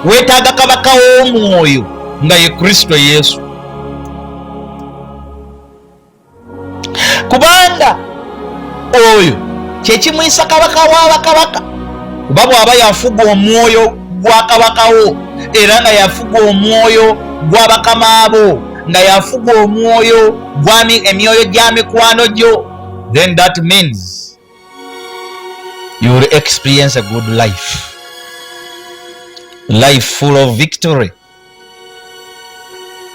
weetaaga kabaka w'omwoyo nga ye Kristo Yesu, kubanga oyo kyekimuyisa kabaka w'abakabaka. Kuba bw'aba yafuga omwoyo gwa kabakawo, era nga yafuga omwoyo gwa bakama bo, nga yafuga omwoyo gwa emyoyo gya mikwano gyo, then that means you will experience a good life, life full of victory,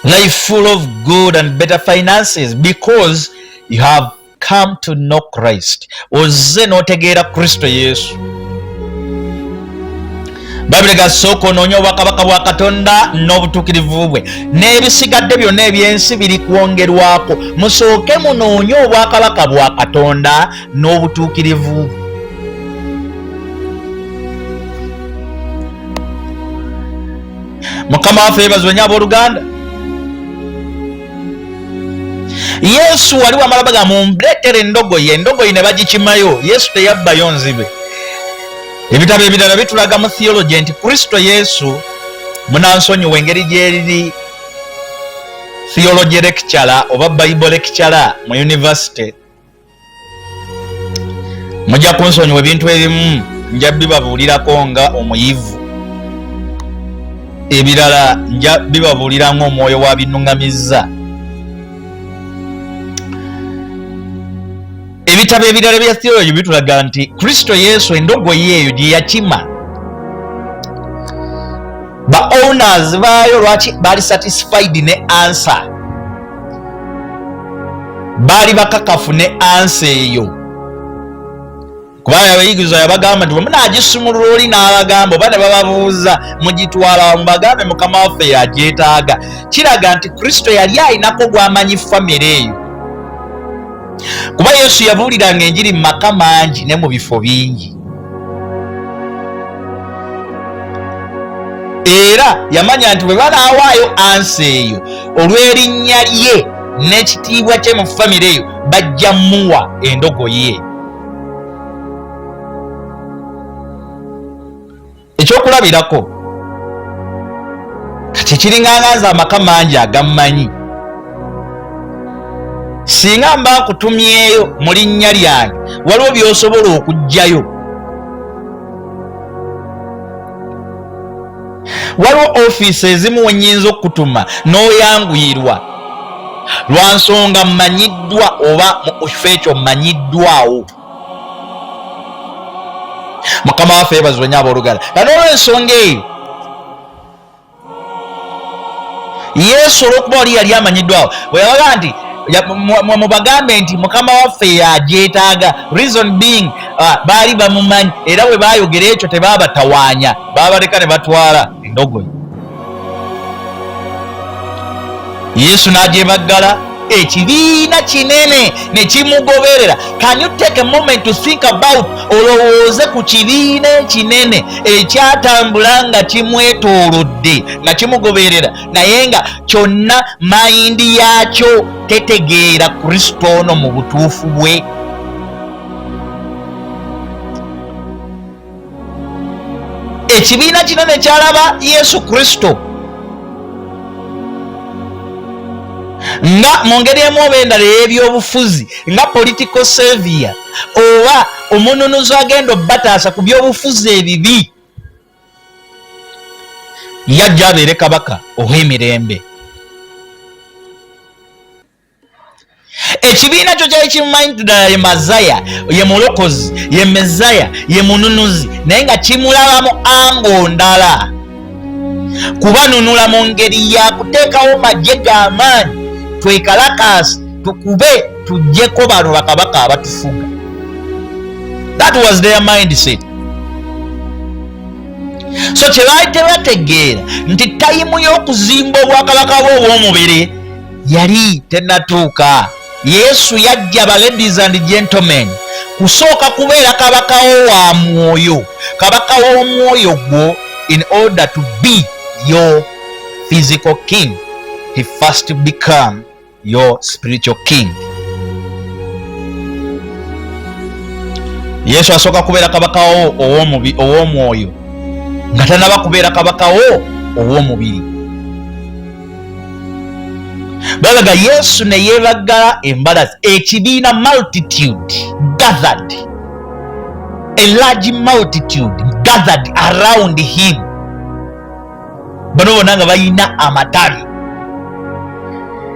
life full of good and better finances, because you have come to know Christ. Ozze n'otegeera Kristo Yesu. Bayibuli gasooka onoonye obwakabaka bwa Katonda n'obutuukirivu bwe, n'ebisigadde byonna eby'ensi biri kwongerwako. Musooke munoonye obwakabaka bwa Katonda n'obutuukirivu bwe. Mukama waffe yebazibwe nnyo abooluganda. Yesu wali wamala baga mumbuleetere endogoyi, endogoyi ne bagikimayo. Yesu teyabbayo nzibe. Ebitabo ebirala bitulaga mu theology nti Kristo Yesu, munansonyiwa engeri gyeriri theology lecturer oba Bible lecturer mu university, mujja kunsonyiwa ebintu ebimu nja bibabuulirako nga omuyivu, ebirala nja bibabuulira ng'omwoyo wa binuŋŋamizza. Ebitabo ebirala bya theology bitulaga nti Kristo Yesu endogoyi eyo gye yakima, ba owners baayo lwaki baali satisfied ne answer, baali bakakafu ne ansa eyo, kubanga abayigirizwa yabagamba nti bwemunaagisumulula oli n'abagamba oba ne bababuuza mugitwala mubagambe mukama waffe yagyetaaga. Kiraga nti Kristo yali alinako gw'amanyi famire eyo, kuba Yesu yabuuliranga enjiri mu maka mangi ne mu bifo bingi, era yamanya nti bwe banaawaayo ansa eyo olw'erinnya lye n'ekitiibwa kye mu famire eyo, bajja muwa endogoyi eyo. Ekyokulabirako kati kiringanga nze amaka mangi agammanyi, singa mba nkutumyeyo mu linnya lyange, waliwo by'osobola okuggyayo. Waliwo ofiisi ezimu wenyinza okukutuma n'oyanguyirwa lwa nsonga mmanyiddwa oba mu kifo ekyo mmanyiddwawo. Mukama waffe yebazibwe nnyo abooluganda. Nga n'olw'ensonga eyo Yesu olw'okuba wali yali amanyiddwawo, bwe yabaga nti mubagambe nti mukama waffe yagyetaaga, reason being baali bamumanyi, era bwe baayogera ekyo tebaabatawaanya, baabaleka ne batwala endogoyi. Yesu n'agyebaggala, ekibiina kinene ne kimugoberera. Can you take a moment to think about, olowooze ku kibiina ekinene ekyatambula nga kimwetoolodde nga kimugoberera, naye nga kyonna mayindi yaakyo tetegeera Kristo ono mu butuufu bwe. Ekibiina kinene kyalaba Yesu Kristo nga mu ngeri emu oba endala ey'ebyobufuzi, nga political savior oba omununuzi agenda obbataasa ku byobufuzi ebibi, yajja abeere kabaka ow'emirembe. Ekibiina kyo kyali kimumanyi nti ddala ye mazaya, ye mulokozi, ye mezaya, ye mununuzi, naye nga kimulabamu ango ndala, kubanunula mu ngeri ya kuteekawo magye g'amaanyi, twekalakaasi, tukube, tuggyeko bano bakabaka abatufuga. That was their mindset. So kye baali tebategeera nti tayimu y'okuzimba obwakabaka bwe obw'omubiri yali tennatuuka. Yesu yajja, ba ladies and gentlemen, kusooka kubeera kabakawo wa mwoyo, kabaka w'omwoyo gwo. In order to be your physical king, he first become your spiritual king. Yesu asooka kubeera kabakawo ow'omwoyo nga tanaba kubeera kabakawo ow'omubiri. Balaga Yesu ne yeebagala embalasi. Ekibiina, multitude gathered, a large multitude gathered around him. Bano bonna nga balina amatabi.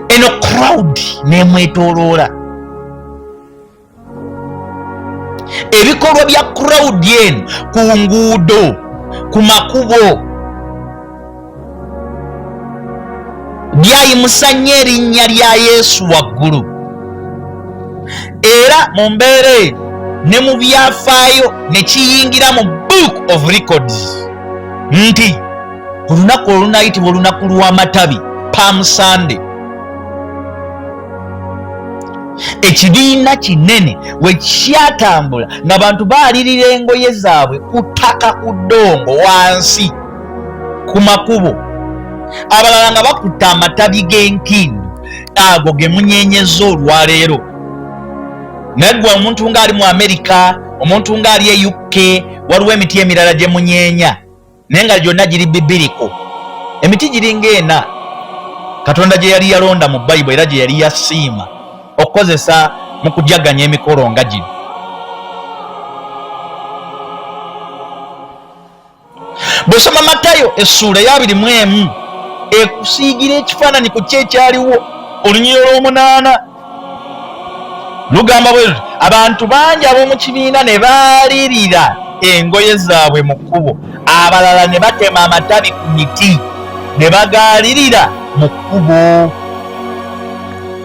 Eno crowd nemwetoloola. Ebikolwa bya crowd eno ku nguudo, ku makubo, byayimusa nnyo erinnya lya Yesu waggulu. Era mu mbeera eyo ne mu byafaayo ne kiyingira mu book of records nti olunaku olunayitibwa olunaku lw'amatabi, Palm Sunday, ekibiina kinene we kyatambula nga bantu baalirira engoye zaabwe ku ttaka, ku ddongo wansi ku makubo, abalala nga bakutte amatabi g'enkindu ago ge munyenyeza olwaleero. Naye gwe omuntu ng'ali mu Amerika, omuntu ng'ali e UK, waliwo emiti emirala gye munyeenya, naye nga gyonna giri bibiriko. Emiti giringa ena Katonda gye yali yalonda mu Bayibuli era gye yali yasiima okukozesa mu kujaganya emikolo nga gino. Bw'osoma Matayo essuula eyabiri mu emu, ekusiigira ekifaananyi ku ki ekyaliwo. Olunyiriri olw'omunaana lugamba bwe luti: abantu bangi ab'omu kibiina ne baalirira engoye zaabwe mu kkubo, abalala ne batema amatabi ku miti ne bagaalirira mu kkubo.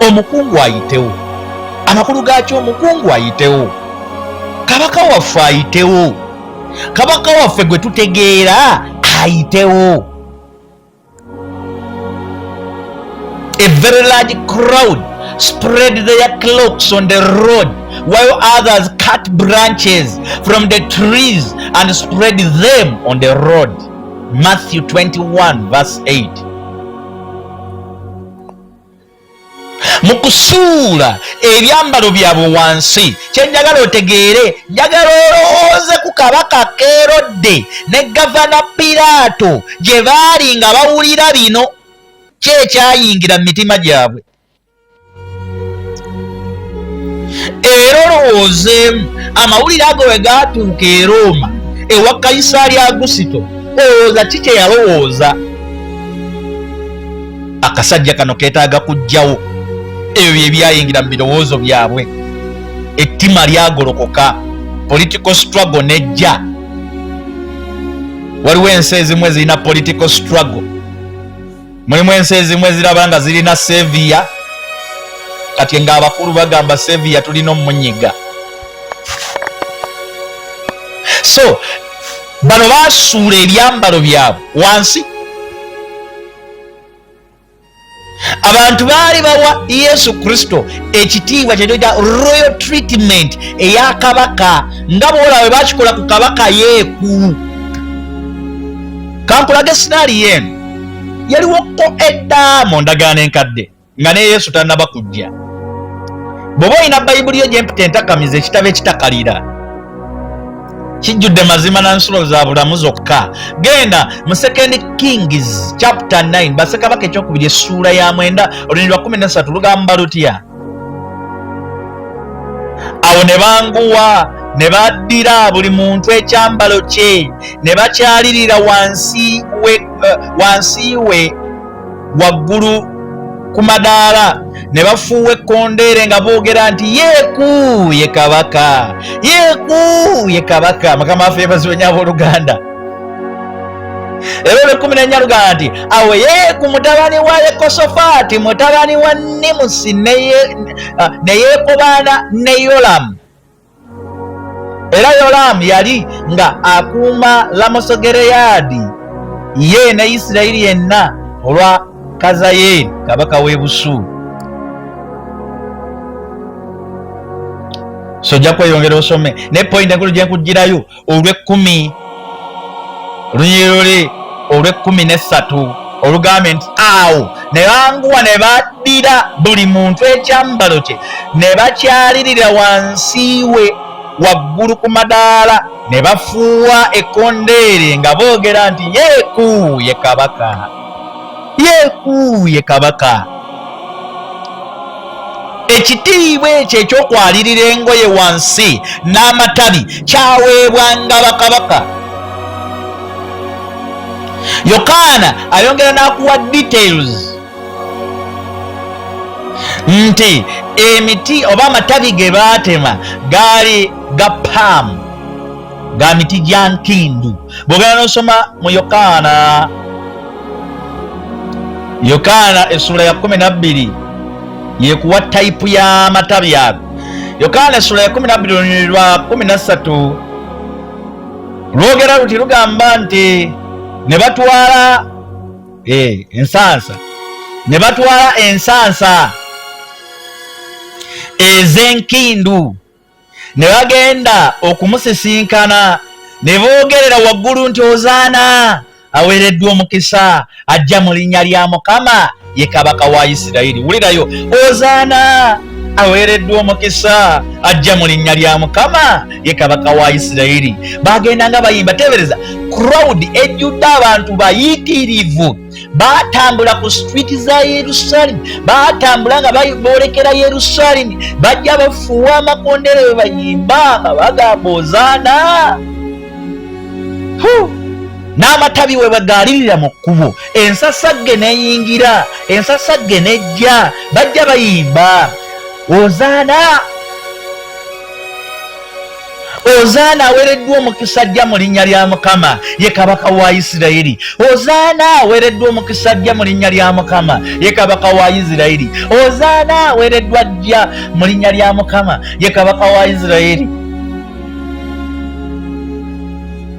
Omukungu ayitewo. Amakulu gaakyo, omukungu ayitewo, kabaka waffe ayitewo, kabaka waffe gwe tutegeera ayitewo. A very large crowd spread their cloaks on the road, while others cut branches from the trees and spread them on the road. Matthew 21 verse 8. Mu kusuula ebyambalo byabwe wansi, kyenjagala otegeere, njagala olowooze ku kabaka Kerodde ne gavana Piraato gye baali nga bawulira bino. Ki ekyayingira mu mitima gyabwe? Era olowoozeemu amawulire ago we gaatuuka e Rooma ewa Kayisaali Agusito, olowooza ki kye yalowooza? Akasajja kano keetaaga kujjawo. Ebyo bye byayingira mu birowoozo byabwe. Ettima lyagolokoka, political struggle nejja. Waliwo ensi ezimu ezirina political struggle. Mulimu ensi ezimu eziraba nga zirina savior, kati ng'abakulu bagamba savior tulina omunyiga. So bano basuula ebyambalo byabwe wansi. Abantu baali bawa Yesu Kristo ekitiibwa kyetuyita royal treatment eya kabaka, nga bwolaba bwe bakikola ku kabaka Yeeku. Kankulaga esinaaliyo eno yaliwoko edda mu ndagaano enkadde nga ne Yesu tannaba kujja. Bw'oba olina Bayibuli yo gyempita entakamiza, ekitabo ekitakalira kijjudde mazima na nsulo za bulamu zokka, genda mu Second Kings chapter 9, Bassekabaka ekyokubiri essuula ya 9, olunyiriri lwa 13, lugamba lutya? Awo ne banguwa ne baddira buli muntu ekyambalo kye ne bakyalirira wansi we waggulu ku madaala, ne bafuuwa ekkondeere nga boogera nti, "Yeeku ye kabaka, Yeeku ye kabaka." Mukama waffe yeebazibwe nnyo, abooluganda. Era olwekumi nenya lugamba nti, awo Yeeku mutabani wa Yekosofaati mutabani wa Nimusi ne yeekobaana ne Yolamu. Era Yolaamu yali nga akuuma Lamosogereyaadi, ye ne Isirayiri yenna, olwa Kazayeeri kabaka w'e Busuuli. So ojja kweyongera osome, naye pointi enkulu gye nkugirayo olw'ekkumi, olunyiriri luli olw'ekkumi n'essatu olugambye nti awo ne banguwa ne baddira buli muntu ekyambalo kye ne bakyalirira wansi we waggulu ku madaala ne bafuuwa ekkondeere nga boogera nti yeeku ye kabaka, yeeku ye kabaka. Ekitiibwa ekyo ekyokwalirira engoye wansi n'amatabi kyaweebwanga bakabaka. Yokaana ayongera n'akuwa details nti emiti oba amatabi ge baatema gaali ga paamu, ga miti gya nkindu. Bwogenda n'osoma mu Yokaana, Yokaana essuula ya 12 yekuwa tayipu y'amatabi ago. Yokaana essuula ya 12 olunyiriri lwa 13 lwogera luti, lugamba nti ne batwala ensansa, ne batwala ensansa ez'enkindu ne bagenda okumusisinkana ne boogerera waggulu nti ozaana aweereddwa omukisa ajja mu linnya lya Mukama ye kabaka wa Isirayiri. Wulirayo, ozaana aweereddwa omukisa ajja mu linnya lya Mukama ye kabaka wa Isirayiri. Bagenda nga bayimba. Teebereza crowd ejjudde abantu bayitirivu, baatambula ku street za Yerusaalemi, baatambula nga boolekera Yerusaalemi, bajja bafuuwa amakondere bwe bayimba nga bagamba ozaana n'amatabi we bagaalirira mu kkubo, ensasagge n'eyingira, ensasagge n'ejja, bajja bayimba ozaana, ozaana aweereddwa omukisa ajja mu linnya lya Mukama ye kabaka wa Isirayiri. Ozaana aweereddwa omukisa ajja mu linnya lya Mukama ye kabaka wa Isirayiri. Ozaana aweereddwa ajja mu linnya lya Mukama ye kabaka wa Isirayiri.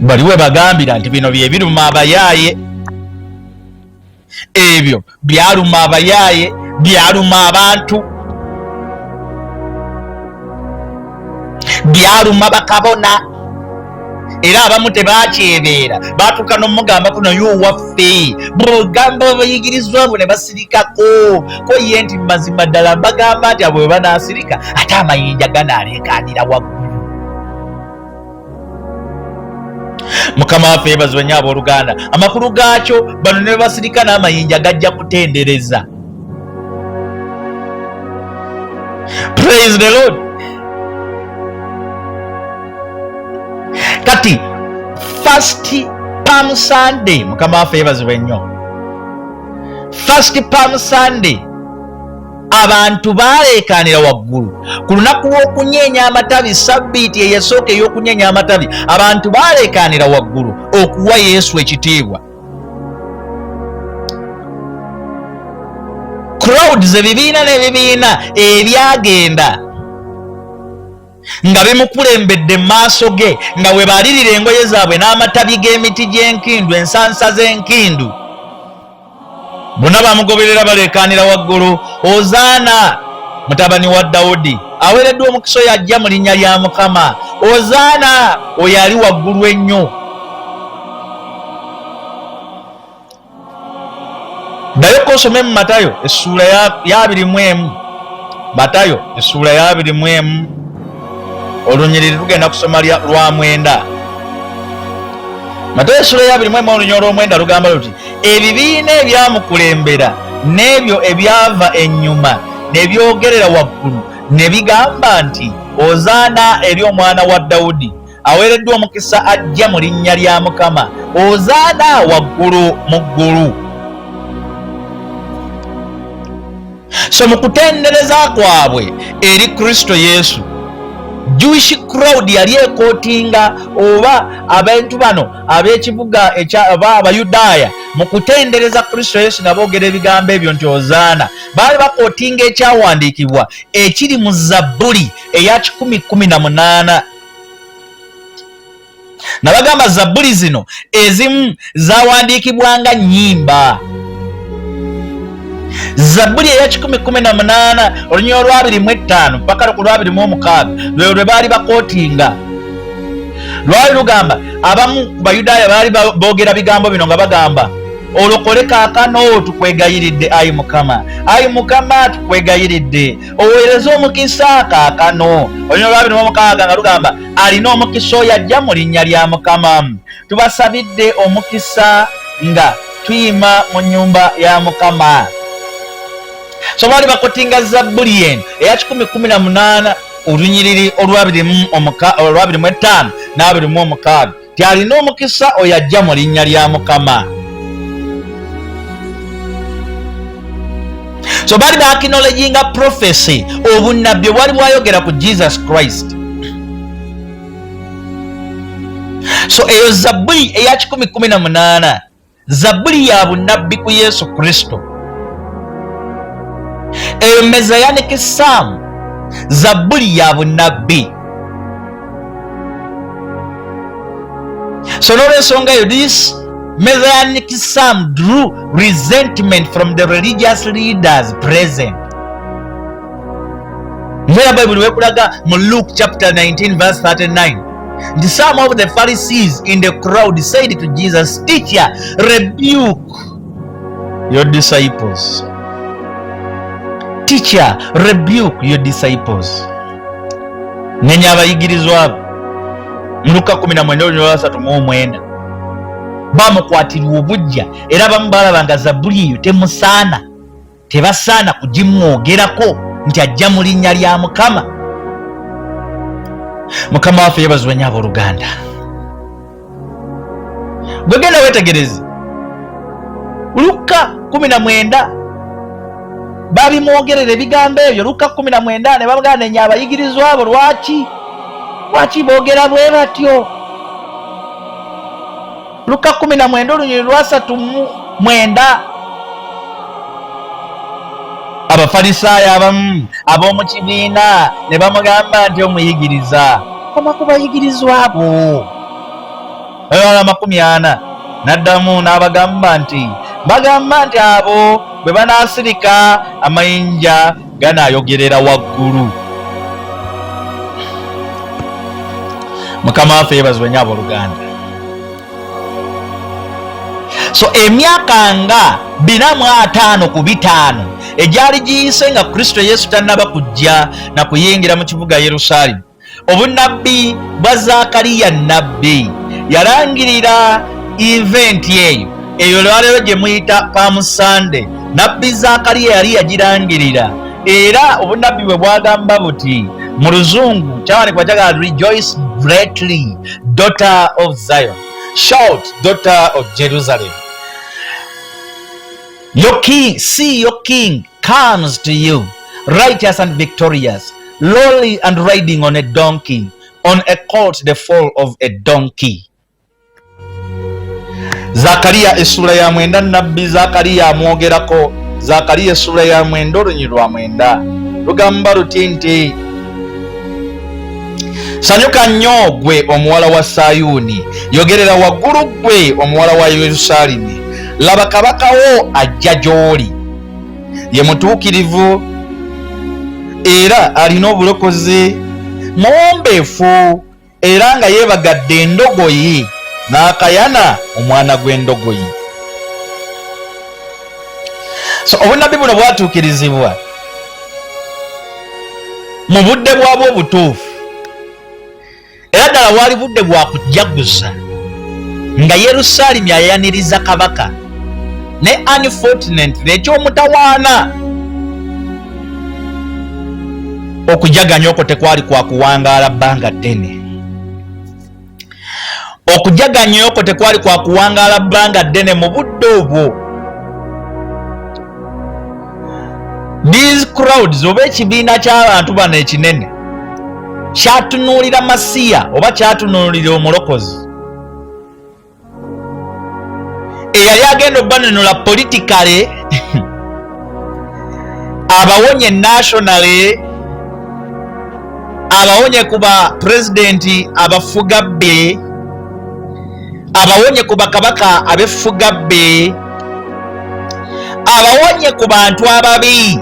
Bali we bagambira nti bino bye biruma abayaaye, ebyo byaluma abayaaye, byaluma abantu, byaluma bakabona, era abamu tebakyebeera, batuuka n'omugambako naye owaffe bwogamba abayigirizwa abo ne basirikako ko ye nti mazima ddala mbagamba nti abo bwe banaasirika ate amayinja ganaaleekaanira waggulu. Mukama waffe yebazibwe nnyo abooluganda. Amakulu gaakyo, bano ne basirika n'amayinja gajja kutendereza. Praise the Lord. Kati first Palm Sunday, Mukama waffe yebazibwe nnyo. First Palm Sunday abantu baaleekaanira waggulu ku lunaku lw'okunyeenya amatabi, sabbiiti eyasooka ey'okunyeenya amatabi, abantu baaleekaanira waggulu okuwa Yesu ekitiibwa. Crowds, ebibiina n'ebibiina ebyagenda nga bimukulembedde mu maaso ge, nga bwe baalirira engoye zaabwe n'amatabi g'emiti gy'enkindu, ensansa z'enkindu, bonna bamugoberera baleekaanira waggulu, Ozaana mutabani wa Dawudi, aweereddwa omukisa oyo ajja mu linnya lya Mukama, Ozaana oyo ali waggulu ennyo. Ddayo kosome mu Matayo essuula ya 21, Matayo essuula ya 21, olunyiriri tugenda kusoma lwa 9. Matayo essuula ya 21 olunyiriri olw'omwenda lugamba luti, ebibiina ebyamukulembera n'ebyo ebyava ennyuma ne byogerera waggulu ne bigamba nti, Ozaana eri omwana wa Dawudi, aweereddwa omukisa ajja mu linnya lya Mukama, Ozaana waggulu mu ggulu. So mu kutendereza kwabwe eri Kristo Yesu, Jewish crowd yali ekootinga oba abantu bano ab'ekibuga oba Abayudaaya mu kutendereza Kristo Yesu nga boogera ebigambo ebyo nti Ozaana, baali bakootinga ekyawandiikibwa ekiri mu Zabbuli eya 118. Nabagamba zabbuli zino ezimu zawandiikibwa nga nnyimba. Zabbuli eya 118 olunyiriri olwabiri mu ettaano paka ku lwabiri mu omukaaga lwe lwe baali bakootinga. Lwali lugamba, abamu ku Bayudaaya baali boogera bigambo bino nga bagamba, olokole kaakano tukwegayiridde, ayi Mukama, ayi Mukama tukwegayiridde, oweereze omukisa kaakano. Olunyiriri olwabiri mu omukaaga nga lugamba, alina omukisa oyo ajja mu linnya lya Mukama. Tubasabidde omukisa nga tuyima mu nnyumba ya Mukama. So baali bakotinga zabbuli eno eya 118 olunyiriri olwabiri mu ettaano n'abiri mu omukaaga ti alina omukisa oyo ajja mu linnya lya Mukama. So baali baacknowledginga prophecy, obunnabbi obwali bwayogera ku Jesus Christ. So eyo zabbuli eya 118 zabbuli ya bunnabbi ku Yesu Kristo. Eyo messianic psalm, zabbuli ya bunnabbi. So n'olwensonga eyo, this messianic psalm drew resentment from the religious leaders present. Era Bayibuli wekulaga mu Luke chapter 19 verse 39 nti some of the Pharisees in the crowd said to Jesus, teacher, rebuke your disciples. Teacher, rebuke your disciples. Nenya abayigirizwa abo. Mu Luka 19:39 bamukwatirwa obujja, era abamu balaba nga zabbuli eyo temusaana, tebasaana kugimwogerako nti ajja mu linnya lya Mukama. Mukama waffe yebazibwe nnyo. Abooluganda, gwe genda weetegereze Luka 19, babimwogerera ebigambo ebyo. Luka 19 ne bamugamba, nenya abayigirizwa abo, lwaki boogera bwe batyo? Luka 19 olunyiriri lwasatu mu mwenda, Abafalisaayo abamu ab'omu kibiina ne bamugamba nti, omuyigiriza, koma ku bayigirizwa abo. 40 n'addamu n'abagamba nti, mbagamba nti abo bwe banaasirika, amayinja ganaayogerera waggulu. Mukama waffe yeebazibwe nnyo. Abooluganda, so emyaka nga 455 egyali giyise nga Kristo Yesu tannaba kujja na kuyingira mu kibuga Yerusaalemu, obunnabbi bwa Zaakaliya nnabbi yalangirira event eyo, eyo lwaleero gye muyita Palm Sunday. Nabbi Zaakaliya yali yagirangirira, era obunnabbi bwe bwagamba buti, mu Luzungu kyawandikibwa kyagala, rejoice greatly, daughter of Zion, shout, daughter of Jerusalem, your king, see your king comes to you, righteous and victorious, lowly and riding on a donkey, on a colt, the foal of a donkey. Zakariya essula ya 9, nabbi Zakariya amwogerako. Zakariya essula ya 9 olunyiriri lwa 9 lugamba luti nti, sanyuka nnyo gwe omuwala wa Sayuuni, yogerera waggulu gwe omuwala wa Yerusaalemi, laba kabaka wo ajja gy'oli, ye mutuukirivu era alina obulokozi, muwombeefu era nga yeebagadde endogoyi n'akayana omwana gw'endogoyi. So obunabbi buno bwatuukirizibwa mu budde bwabwo obutuufu, era ddala bwali budde bwa kujaguza nga Yerusaalemi ayaniriza kabaka. Ne unfortunately, ekyomutawaana, okujaganya okwo tekwali kwa kuwangaala bbanga ddene. Okujaganya okwo tekwali kwa kuwangaala bbanga ddene. Mu budde obwo, these crowds oba ekibiina ky'abantu bano ekinene kyatunuulira Masiya oba kyatunuulira omulokozi eyali agenda obanunula politically, abawonye nationally, abawonye ku ba pulezidenti abafuga bbe, abawonye ku bakabaka abefuga bbe. Abawonye ku bantu ababi.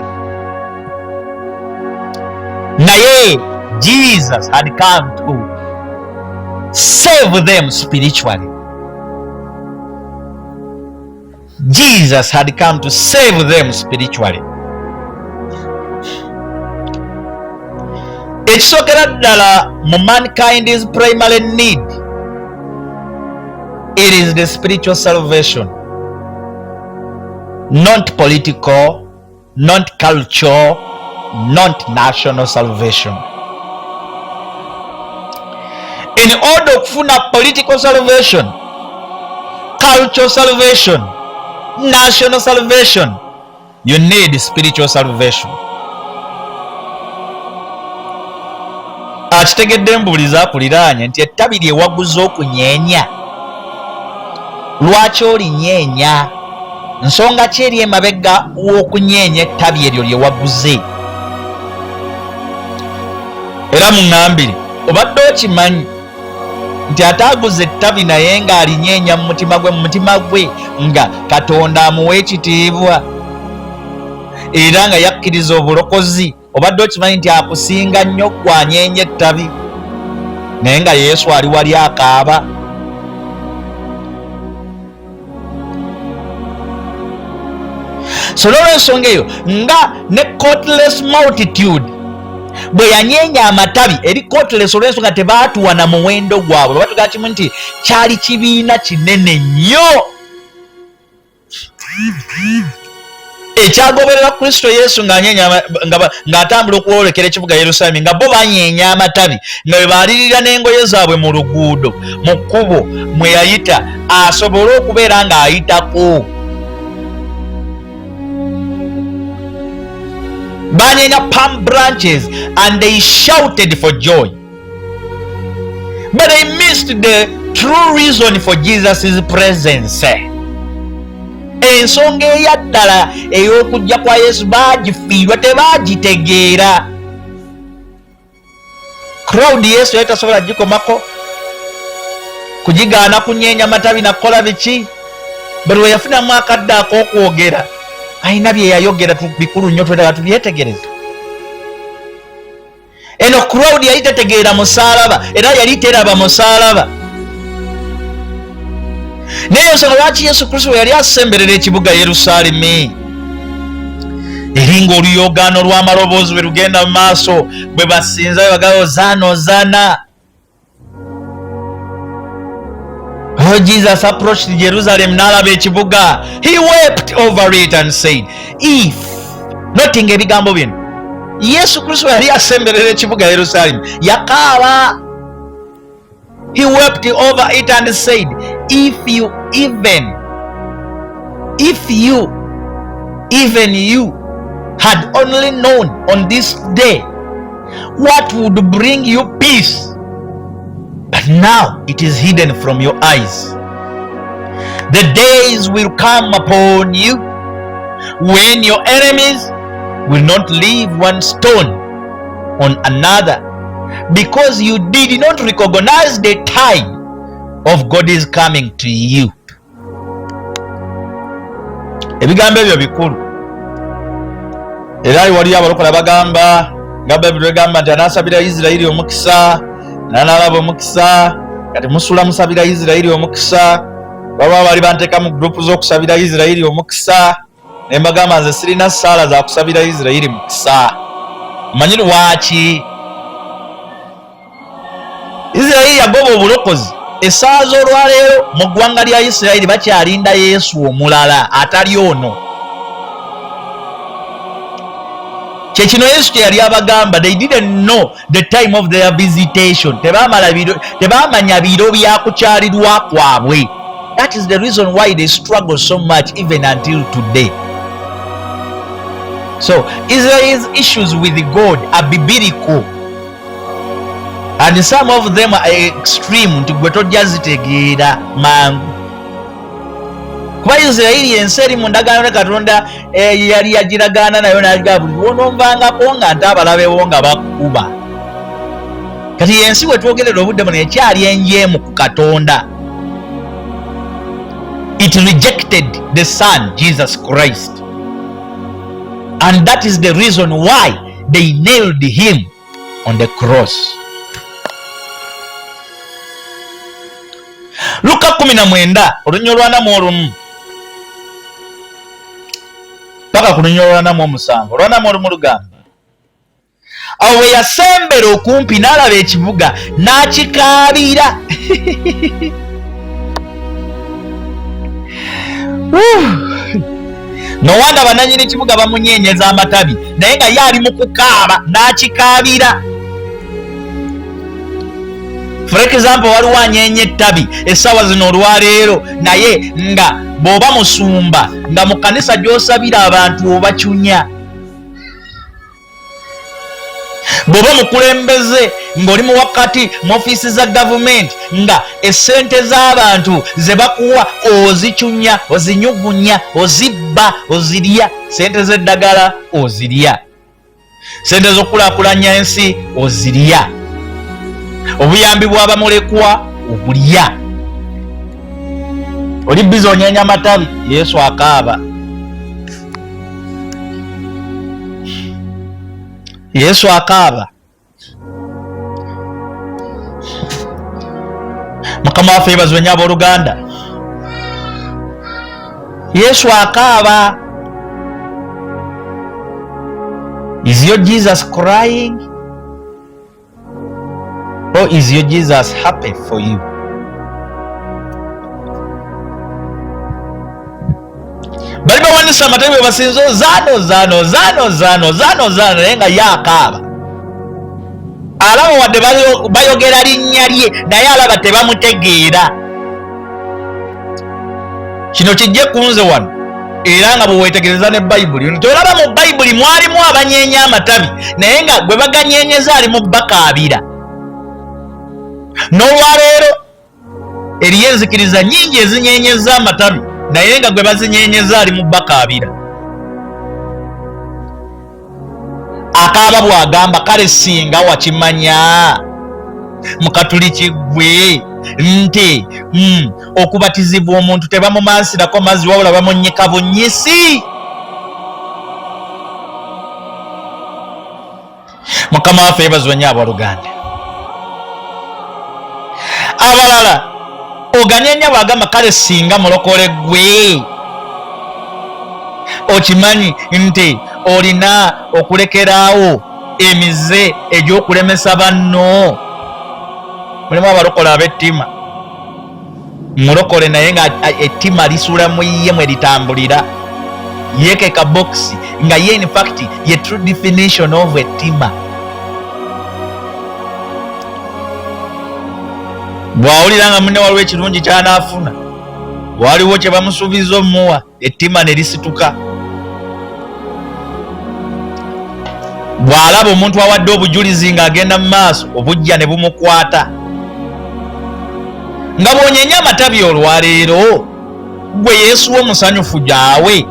Naye Jesus had come to save them spiritually. Jesus had come to save them spiritually. Ekisookera ddala mu mankind's primary need, it is the spiritual salvation, not political, not culture, not national salvation. In order okufuna political salvation, cultural salvation, national salvation, you need spiritual salvation. Akitegedde mbuuliza akuliraanye nti ettabi lye waguze okunyeenya, lwaki olinyeenya? Nsonga ki eri emabega w'okunyeenya ettabi eryo lye waguze? Era muŋŋambire, obadde okimanyi nti ate aguze ettabi naye ng'alinyeenya mu mutima gwe, mu mutima gwe nga Katonda amuwa ekitiibwa era nga yakkiriza obulokozi? Obadde okimanyi nti akusinga nnyo gwanyeenya ettabi naye nga Yesu ali wali akaaba? So n'olwensonga eyo, nga ne countless multitude bwe yanyeenya amatabi eri countless, olw'ensonga tebaatuwa na muwendo gwabwe, batugaa kimu nti kyali kibiina kinene nnyo ekyagoberera Kristo Yesu ng'atambula okwolekera ekibuga Yerusaalemi, nga bo banyeenya amatabi nga bwe baalirira n'engoye zaabwe mu luguudo, mu kkubo mwe yayita asobole okubeera ng'ayitako. Banyeenya palm branches and they shouted for joy, but they missed the true reason for Jesus' presence. Ensonga eyaddala ey'okujja kwa Yesu baagifiirwa, tebaagitegeera. Crowd Yesu yali tasobola gikomako kugigaana kunyeenya matabi nakukola biki, buli we yafunamu akadde ak'okwogera alina bye yayogera bikulu nnyo, twetaaga tubyetegereze. Eno crowd yali tetegeera musaalaba era yali teraba musaalaba. Naye ensonga lwaki Yesu Kristo yali asemberera ekibuga Yerusaalemi, eringa oluyoogaano lw'amaloboozi bwe lugenda mu maaso bwe basinza bwe bagamba ozaana ozaana. Oh, Jesus approached Jerusalem, n'alaba ekibuga, he wept over it and said, if noting ebigambo bino, Yesu Kristo yali asemberera ekibuga Yerusaalemi, yakaaba. He wept over it and said, if you even, if you even you had only known on this day what would bring you peace, but now it is hidden from your eyes. The days will come upon you when your enemies will not leave one stone on another, because you did not recognize the time of God is coming to you. Ebigambo ebyo bikulu. Era waliyo abalokola bagamba nga Bayibuli egamba nti anaasabira Isirayiri omukisa nanaalaba omukisa. Kati musula musabira Isirayiri omukisa. Baba bali banteeka mu gurupu z'okusabira Isirayiri omukisa, ne mbagamba nze sirina ssaala za kusabira Isirayiri mukisa. Manyi lwaki Isirayiri yagoba obulokozi? Essaawa z'olwaleero mu ggwanga lya Isirayiri bakyalinda Yesu omulala atali ono. Kyekino Yesu kye yali abagamba, they didn't know the time of their visitation. Tebamanya biro bya kukyalirwa kwabwe. That is the reason why they struggle so much even until today. So Israel's issues with God are biblical, and some of them are extreme nti gwe tojja zitegeera mangu, kuba Isirayiri ensi eri mu ndagaano ne Katonda, yali yagiragaana nayo naga buli lwononvangako nga nte abalabewo nga bakkuba. Kati ensi wetwogerera obudde buno ekyali enjeemu ku Katonda. It rejected the son Jesus Christ. And that is the reason why they nailed him on the cross. Luka 19 olunya olwana mu olumu paka ku lunya olwana mu omusanvu. Olwana mu olumu lugamba, awo bwe yasembera okumpi n'alaba ekibuga n'akikaabira. Nowanda bananyini kibuga bamunyenyeza amatabi, naye nga ye ali mu kukaaba n'akikaabira. For example, waliwo anyeenya ettabi essaawa zino olwaleero, naye nga bw'oba musumba nga mu kanisa gy'osabira abantu obacunya, bw'oba mukulembeze ng'oli mu wakati mu ofiisi za gavumenti nga essente z'abantu ze bakuwa ozicunya, ozinyugunya, ozibba, ozirya, sente z'eddagala ozirya, sente z'okukulaakulanya ensi ozirya, obuyambi bw'abamulekwa obulya, oli biza onyenya amatabi. Yesu akaaba. Yesu akaaba. Mukama waffe yebazibwe nnyo abooluganda. Yesu akaaba. Is your Jesus crying or is your Jesus happy for you? Bali bawanise amatabi bwe basinza ozaano ozaano ozaano ozaano ozaano ozaano, naye nga ye akaaba. Alaba wadde bayogera linnya lye, naye alaba tebamutegeera. Kino kijje ku nze wano, era nga bwe weetegereza ne Bayibuli nti olaba mu Bayibuli mwalimu abanyeenya amatabi, naye nga gwe baganyenyeza ali mu bakaabira. N'olwaleero eriyo enzikiriza nyingi ezinyenyeza amatabi, naye nga gwe bazinyenyeza ali mu bakaabira. Akaaba bw'agamba, kale singa wakimanya mukatuliki gwe nti okubatizibwa omuntu tebamumansirako mazzi, wabula bamunyika bunyisi. Mukama waffe yebazibwe nnyo abooluganda. Abalala oganyenya bwagamba, kale singa mulokole gwe okimanyi nti olina okulekeraawo emize egy'okulemesa banno. Mulimu abalokole ab'ettima, mulokole naye nga ettima lisula mu ye mwe litambulira, yekeka bokisi nga ye in fact ye true definition of ettima. Bw'awulira nga munne waliwo ekirungi ky'anaafuna, waliwo kye bamusuubiza omuwa, ettima ne lisituka. Bw'alaba omuntu awadde obujulizi ng'agenda mu maaso, obujja ne bumukwata. Nga bw'onyenya amatabi olwaleero, gwe Yesu wo musanyufu gyawe?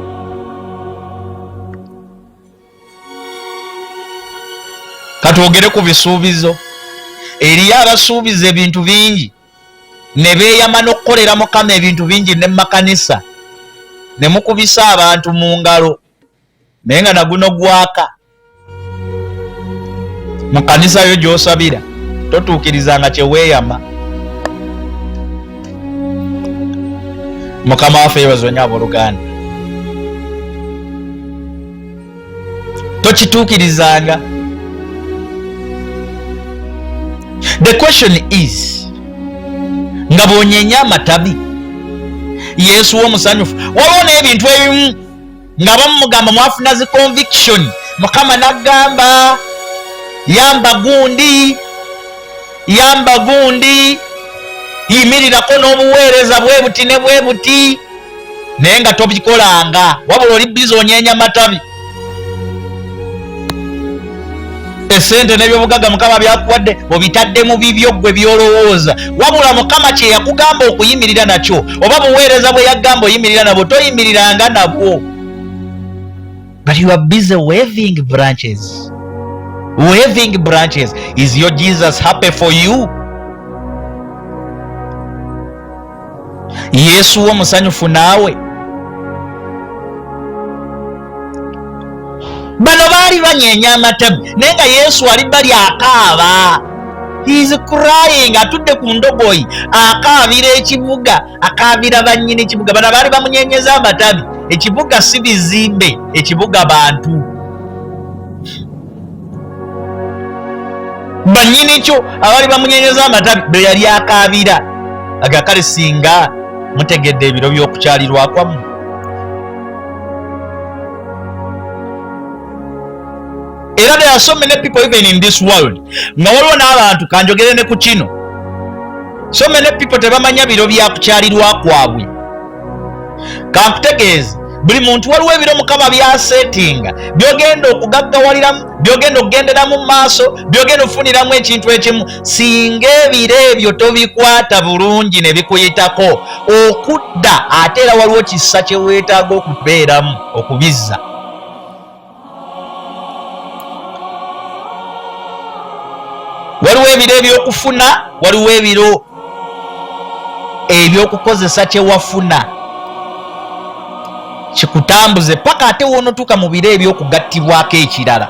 Katwogere ku bisuubizo. Eriyo abasuubiza ebintu bingi ne beeyama n'okukolera Mukama ebintu bingi ne makanisa, ne mukubisa abantu mu ngalo, naye nga naguno gwaka mu kanisa yo gy'osabira totuukirizanga kye weeyama. Mukama waffe yebazibwe nnyo abooluganda. Tokituukirizanga. The question is, nga bw'onyeenya amatabi, Yesu w'omusanyufu? Waliwo n'ebintu ebimu nga bamugamba mwafuna zi conviction, Mukama n'agamba yamba gundi, yamba gundi, yimirirako n'obuweereza bwe buti ne bwe buti, naye nga tobikolanga, wabula oli bizi onyeenya matabi. Esente n'ebyobugagga Mukama byakuwadde obitadde mu bibyo ggwe by'olowooza, wabula Mukama kye yakugamba okuyimirira nakyo, oba buweereza bwe yagamba oyimirira nabwo, toyimiriranga nabwo. But you are busy waving branches, waving branches. Is your Jesus happy for you? Yesu wo musanyufu naawe? Bano baali banyeenya amatabi, naye nga Yesu ali bali akaaba. He is crying, atudde ku ndogoyi akaabira ekibuga, akaabira bannyini kibuga. Bano baali bamunyenyeza amatabi. Ekibuga si bizimbe, ekibuga bantu. Bannyini kyo abaali bamunyenyeza amatabi be yali akaabira. Agakale singa mutegedde ebiro by'okukyalirwa kwammwe. Era there are so many people even in this world, nga waliwo n'abantu, kanjogere ne ku kino, so many people tebamanya biro bya kukyalirwa kwabwe. Kankutegeeze, buli muntu waliwo ebiro Mukama byasetinga byogenda okugaggawaliramu, byogenda okugenderamu mu maaso, byogenda okufuniramu ekintu ekimu. Singa ebiro ebyo tobikwata bulungi ne bikuyitako okudda, ate era waliwo kisa kye weetaaga okubeeramu okubizza. Waliwo ebiro ebyokufuna, waliwo ebiro ebyokukozesa kyewafuna kikutambuze paka ate wonotuuka mu biro ebyokugattibwako ekirala.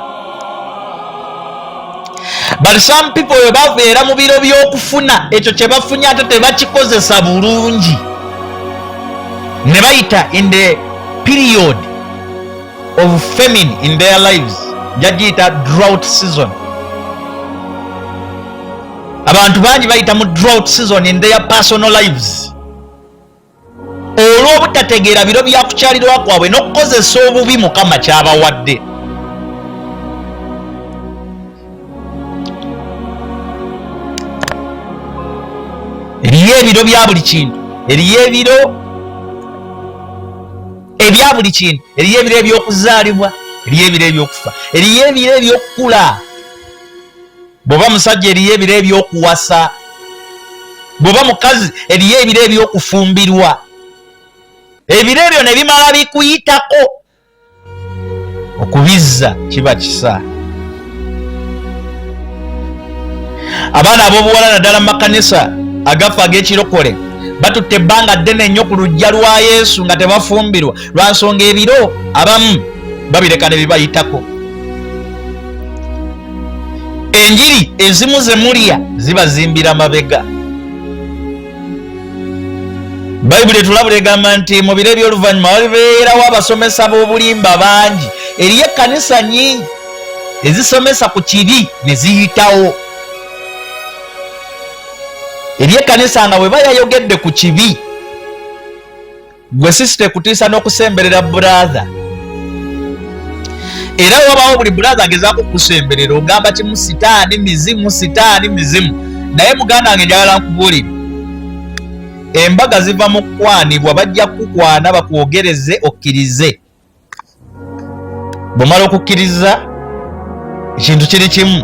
But some people we babeera mu biro by'okufuna, ekyo kye bafunye ate tebakikozesa bulungi, ne bayita in the period of famine in their lives, njagiyita drought season. Abantu bangi bayita mu drought season in their personal lives olw'obutategeera biro bya kukyalirwa kwabwe n'okukozesa obubi Mukama kyabawadde. Eriyo ebiro bya buli kintu, eriyo ebiro ebya buli kintu, eriyo ebiro eby'okuzaalibwa, eriyo ebiro ebyokufa, eriyo ebiro eby'okukula. Bw'oba musajja eriyo ebiro ebyokuwasa, bw'oba mukazi eriyo ebiro ebyokufumbirwa. Ebiro ebyo ne bimala bikuyitako, okubizza kiba kisa. Abaana ab'obuwala naddala mu makanisa agafa ag'ekirokole batutte ebbanga ddene nnyo ku luggya lwa Yesu nga tebafumbirwa, lwa nsonga ebiro abamu babireka ne bibayitako. Enjiri ezimu ze mulya zibazimbira mabega. Bayibuli etulabula egamba nti mu biro eby'oluvannyuma walibeerawo abasomesa b'obulimba bangi. Eriyo ekkanisa nyingi ezisomesa ku kibi ne ziyitawo. Eriyo ekkanisa nga bwe bayayogedde ku kibi, gwe sisita ekutiisa n'okusemberera brother, era wabawo buli brother agezaako okukusemberera ogamba kimu, sitaani mizimu, sitaani mizimu. Naye muganda wange, njagala nkubuulire, embaga ziva mu kukwanibwa. Bajja kukukwana bakwogereze okkirize. Bwomala okukkiriza ekintu kiri kimu,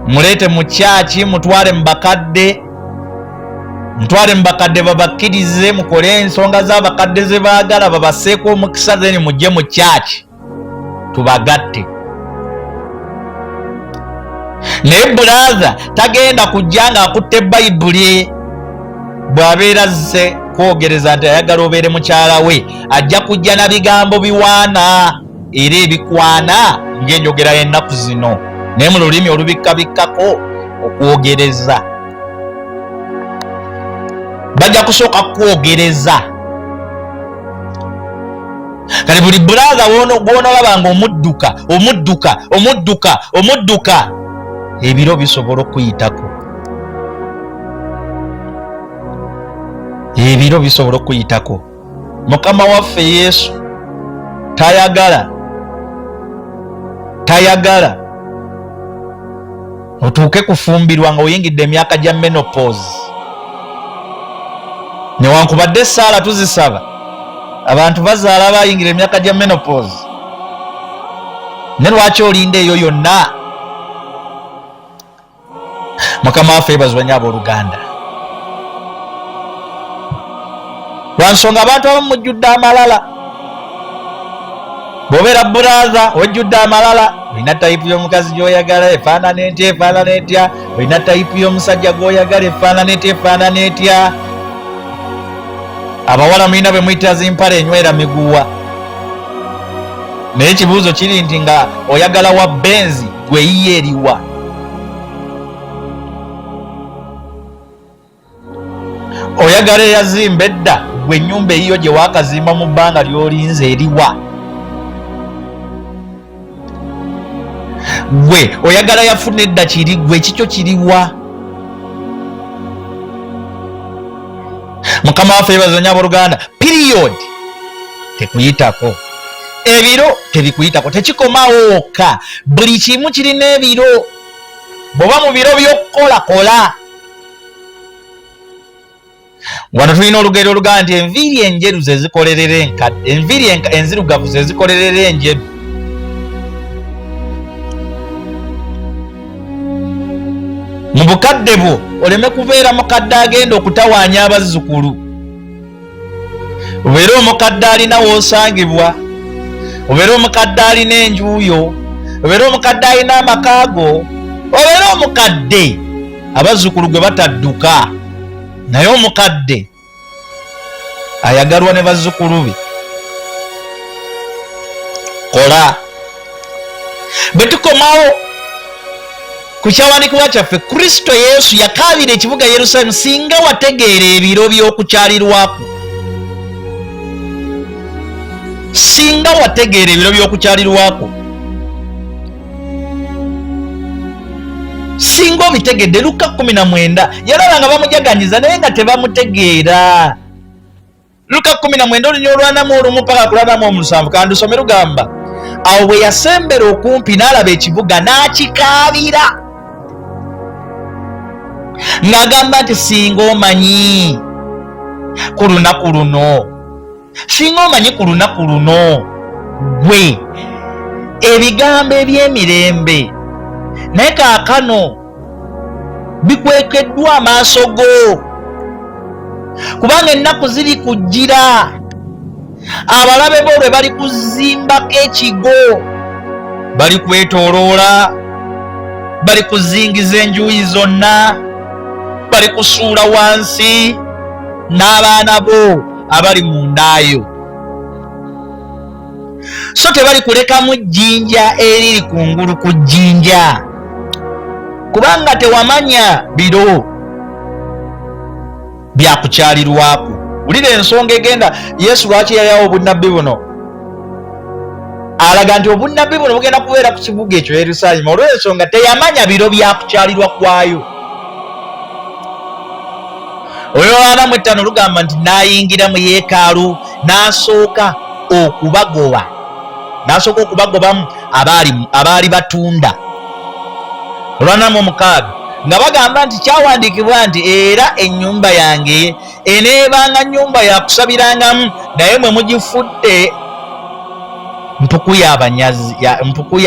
muleete mu kyaki, mutwale mu bakadde, mutwale mu bakadde babakkirize, mukole ensonga z'abakadde ze baagala, babaseeko omukisa, then mujje mu kyaki tubagatte. Naye bulaza tagenda kujja ng'akutte Bayibuli bw'abeera azze kwogereza nti ayagala obeere mukyala we. Ajja kujja na bigambo biwaana era ebikwana ng'enjogera y'ennaku zino, naye mu lulimi olubikkabikkako okwogereza. Bajja kusooka kukwogereza. Kati buli bulaza gw'onolaba nga omudduka, omudduka, omudduka, omudduka, ebiro bisobola okuyitako, ebiro bisobola okuyitako. Mukama waffe Yesu tayagala, tayagala otuuke kufumbirwa nga oyingidde emyaka gya menopause. Newankubadde essaala tuzisaba, abantu bazaala bayingira emyaka gya menopause, ne lwaki olinda eyo yonna? Mukama waffe yebazibwa nnyo abooluganda, lwa nsonga abantu abamu mujjudde amalala. Bw'obeera buraza ojjudde amalala, olina tayipu y'omukazi gy'oyagala efaanana etya, efaanana etya, olina tayipu y'omusajja gw'oyagala efaanana etya, efaanana etya. Abawala mulina bwe muyita zimpala enywera miguwa. Naye ekibuuzo kiri nti nga oyagala wa benzi, gwe yiye eriwa? Oyagala eyazimba edda, gwe ennyumba eyiyo gye waakazimba mu bbanga ly'olinze eriwa? Gwe oyagala yafuna edda kiri, gwe ekikyo kiriwa? Mukama waffe yebaza nyo abooluganda. Period tekuyitako, ebiro tebikuyitako, tekikomawo wokka. Buli kimu kirina ebiro. Bw'oba mu biro by'okukola, kola. Wano tulina olugero olugamba nti enviiri enjeru ze zikolerera enkadde, enviiri enzirugavu ze zikolerera enjeru. Mu bukadde bwo oleme kubeera mukadde agenda okutawaanya abazzukulu, obeere omukadde alina w'osangibwa, obeere omukadde alina enjuuyo, obeere omukadde alina amaka go, obeere omukadde abazzukulu gwe batadduka, naye omukadde ayagalwa ne bazzukulu be. Kola. Bwe tukomawo ku kyawandiikibwa kyaffe, Kristo Yesu yakaabira ekibuga Yerusaalemi, singa wategeera ebiro by'okukyalirwako, singa wategeera ebiro by'okukyalirwako, singa obitegedde. Luka 19, yalaba nga bamujaganyiza naye nga tebamutegeera. Luka 19 olunya olwanamu olumu paka kulwanamu omusanvu, kandusome. Lugamba, awo bwe yasembera okumpi n'alaba ekibuga, n'akikaabira ng'agamba nti, singa omanyi ku lunaku luno, singa omanyi ku lunaku luno gwe ebigambo eby'emirembe, naye kaakano bikwekeddwa amaaso go. Kubanga ennaku ziri kujjira abalabe bo lwe bali kuzimbako ekigo, bali kwetooloola, bali kuzingiza enjuyi zonna, bali kusuula wansi n'abaana bo abali mu ndaayo, so tebali kulekamu jjinja eriri kungulu ku jjinja, kubanga tewamanya biro byakukyalirwako. Wulira ensonga egenda. Yesu lwaki yayawo obunnabbi buno? Alaga nti obunnabbi buno bugenda kubeera ku kibuga ekyo Yerusaalemi olw'ensonga teyamanya biro byakukyalirwa kwayo. Olw'ana mu ttaano lugamba nti n'ayingira mu yeekaalu n'asooka okubagoba, n'asooka okubagobamu abaali batunda. Olw'ana mu omukaaga nga bagamba nti kyawandiikibwa nti era ennyumba yange eneebanga nnyumba ya kusabirangamu, naye mwe mugifudde mpuku y'abanyazi, mpuku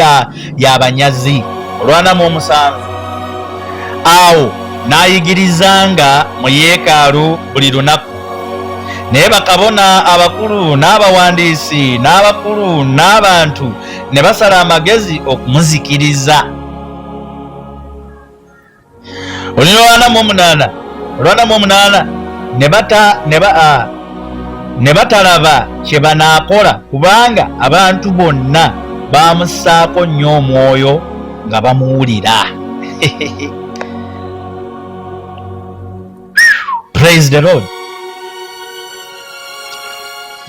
y'abanyazi. Olwana mu omusanvu, awo n'ayigirizanga mu yeekaalu buli lunaku, naye bakabona abakulu n'abawandiisi n'abakulu n'abantu ne basala amagezi okumuzikiriza. Olwana mu omunaana, olwana mu omunaana, ne batalaba kye banaakola, kubanga abantu bonna baamussaako nnyo omwoyo nga bamuwulira. Praise the Lord.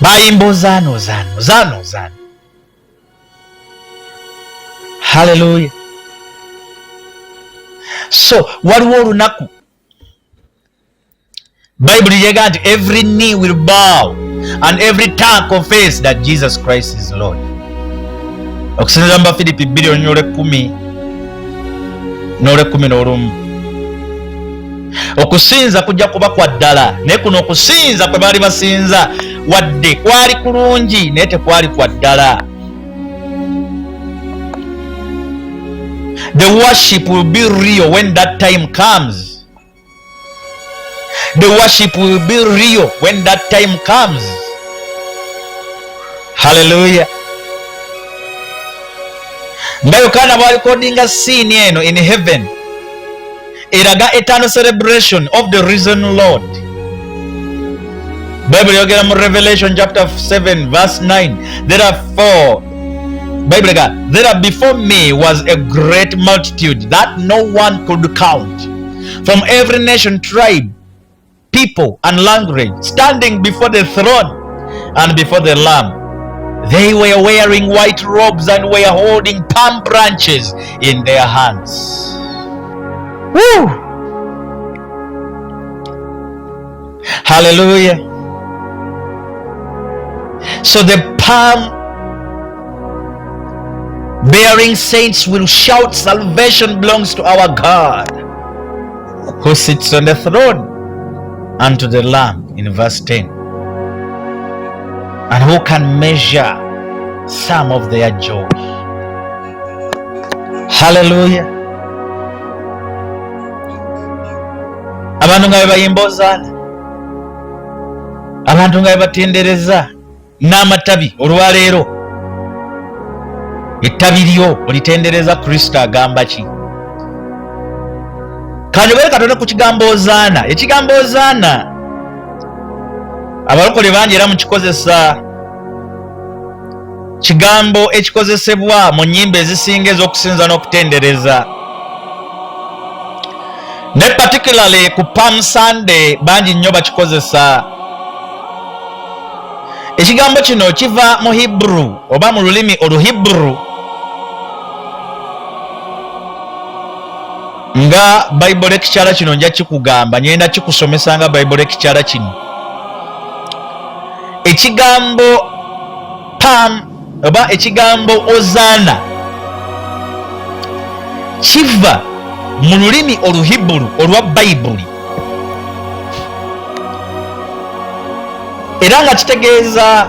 Bayimba ozaana ozaana ozaana ozaana. Haleluya. So waliwo olunaku Bayibuli yega nti every knee will bow and every tongue confess that Jesus Christ is Lord. Okusinziira mu Bafiripi bbiri olunyiriri olw'ekkumi n'olw'ekkumi n'olumu, okusinza kujja kuba kwa ddala, naye kuno okusinza kwe baali basinza wadde kwali kulungi, naye tekwali kwa ddala. The worship will be real when that time comes. The worship will be real when that time comes. Hallelujah. Nga Yokaana bw'alikodinga siini eno in heaven eraga eternal celebration of the risen Lord. Bible yogera mu Revelation chapter 7 verse 9, therefore Bible egamba, there before me was a great multitude that no one could count, from every nation, tribe, people and language, standing before the throne and before the Lamb. They were wearing white robes and were holding palm branches in their hands. Woo! Hallelujah. So the palm bearing saints will shout, salvation belongs to our God who sits on the throne and to the Lamb, in verse 10. And who can measure some of their joy? Hallelujah. Abantu nga bebayimba ozaana, abantu nga bebatendereza n'amatabi. Olwaleero ettabi lyo olitendereza Kristo. Agamba ki? Kanjogere katono ku kigambo ozaana. Ekigambo ozaana abalokole bangi era mukikozesa, kigambo ekikozesebwa mu nnyimba ezisinga ez'okusinza n'okutendereza, ne particularly ku Palm Sunday bangi nnyo bakikozesa. Ekigambo kino kiva mu Hebrew oba mu lulimi Oluhibru, nga Bible lecture kino nja kikugamba, ngenda kikusomesa nga Bible lecture kino. Ekigambo palm oba ekigambo ozaana kiva mu lulimi Oluhiburu olwa Bayibuli, era nga kitegeeza,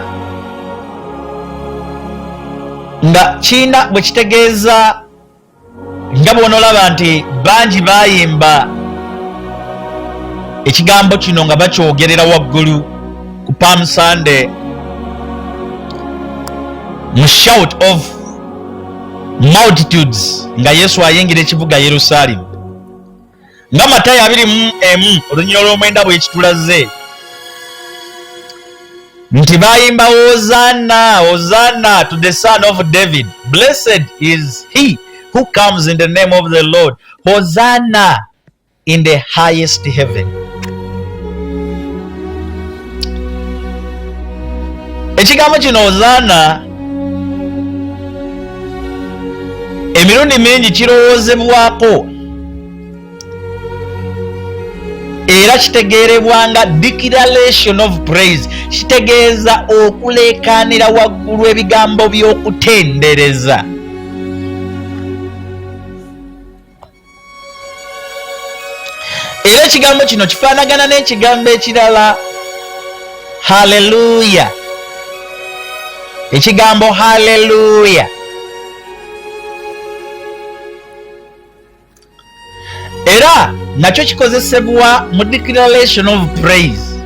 nga kiina bwe kitegeeza, nga bw'onoolaba nti bangi baayimba ekigambo kino nga bakyogerera waggulu ku Palm Sunday mu shout of multitudes nga Yesu ayingira ekibuga Yerusaalemu, nga Matayo 21 olunyiriri olw'omwenda bwe kitulaze nti bayimba, "Hosanna, Hosanna to the Son of David. Blessed is he who comes in the name of the Lord. Hosanna in the highest heaven." Ekigambo kino Hosanna emirundi mingi kirowoozebwako era kitegeerebwa nga declaration of praise, kitegeeza okuleekaanira waggulu ebigambo by'okutendereza. Era ekigambo kino kifaanagana n'ekigambo ekirala haleluya. Ekigambo haleluya era nakyo kikozesebwa mu declaration of praise.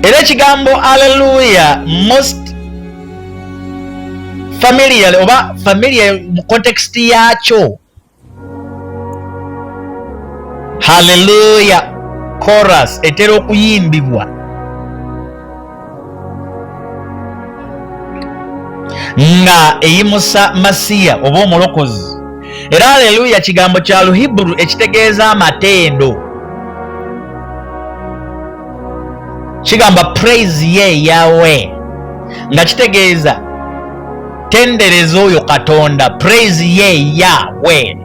Era ekigambo aleluya most familiar oba familiar mu context yakyo, haleluya chorus etera okuyimbibwa nga eyimusa Masiya oba omulokozi. Era aleluya kigambo kya Luhiburu ekitegeeza amatendo, kigamba praise ye Yawe, nga kitegeeza tendereza oyo Katonda. Praise ye Yawe,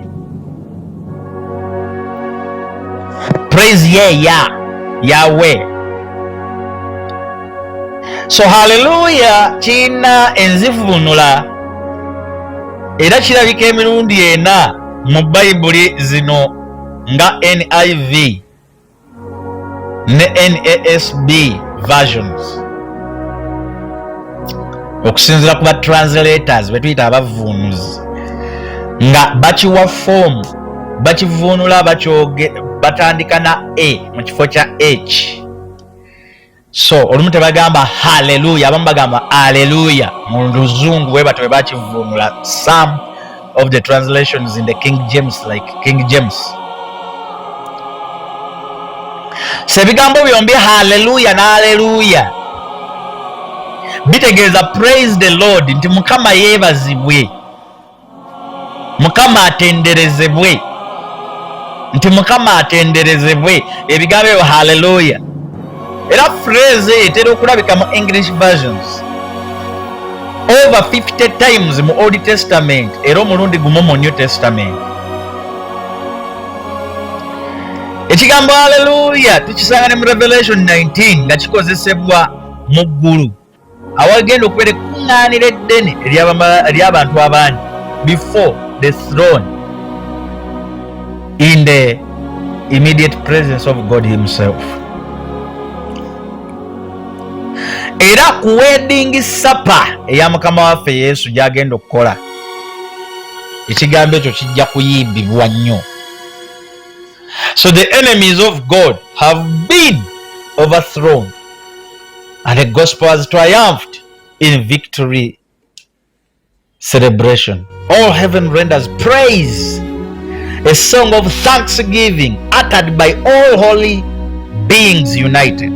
praise ye ya Yawe. So haleluya kirina enzivunula era kirabika emirundi ena mu Bayibuli zino, nga NIV ne NASB versions, okusinziira ku ba translators betuyita abavuunuzi, nga bakiwa foomu, bakivuunula, bakyoge batandika na a mu kifo kya h. So olumu tebagamba haleluya, abamu bagamba aleluya mu Luzungu, bwe batyo bwe bakivuunula. Some of the translations in the King James, like King James. So ebigambo byombi haleluya n'aleluya Bitegeeza praise the Lord, nti Mukama yeebazibwe, Mukama atenderezebwe, nti Mukama atenderezebwe. Ebigambo ebyo haleluya. Era phrase eyo etera okulabika mu English versions over 50 times mu Old Testament, era omulundi gumu mu New Testament. Ekigambo haleluya tukisanga ne mu Revelation 19 nga kikozesebwa mu ggulu awagenda okubeera ekkuŋŋaaniro eddene ery'abantu abangi before the throne in the immediate presence of God himself. Era ku wedding supper eya Mukama waffe Yesu gy'agenda okukola, ekigambo ekyo kijja kuyimbibwa nnyo. So the enemies of God have been overthrown and the gospel has triumphed in victory celebration. All heaven renders praise, a song of thanksgiving uttered by all holy beings united.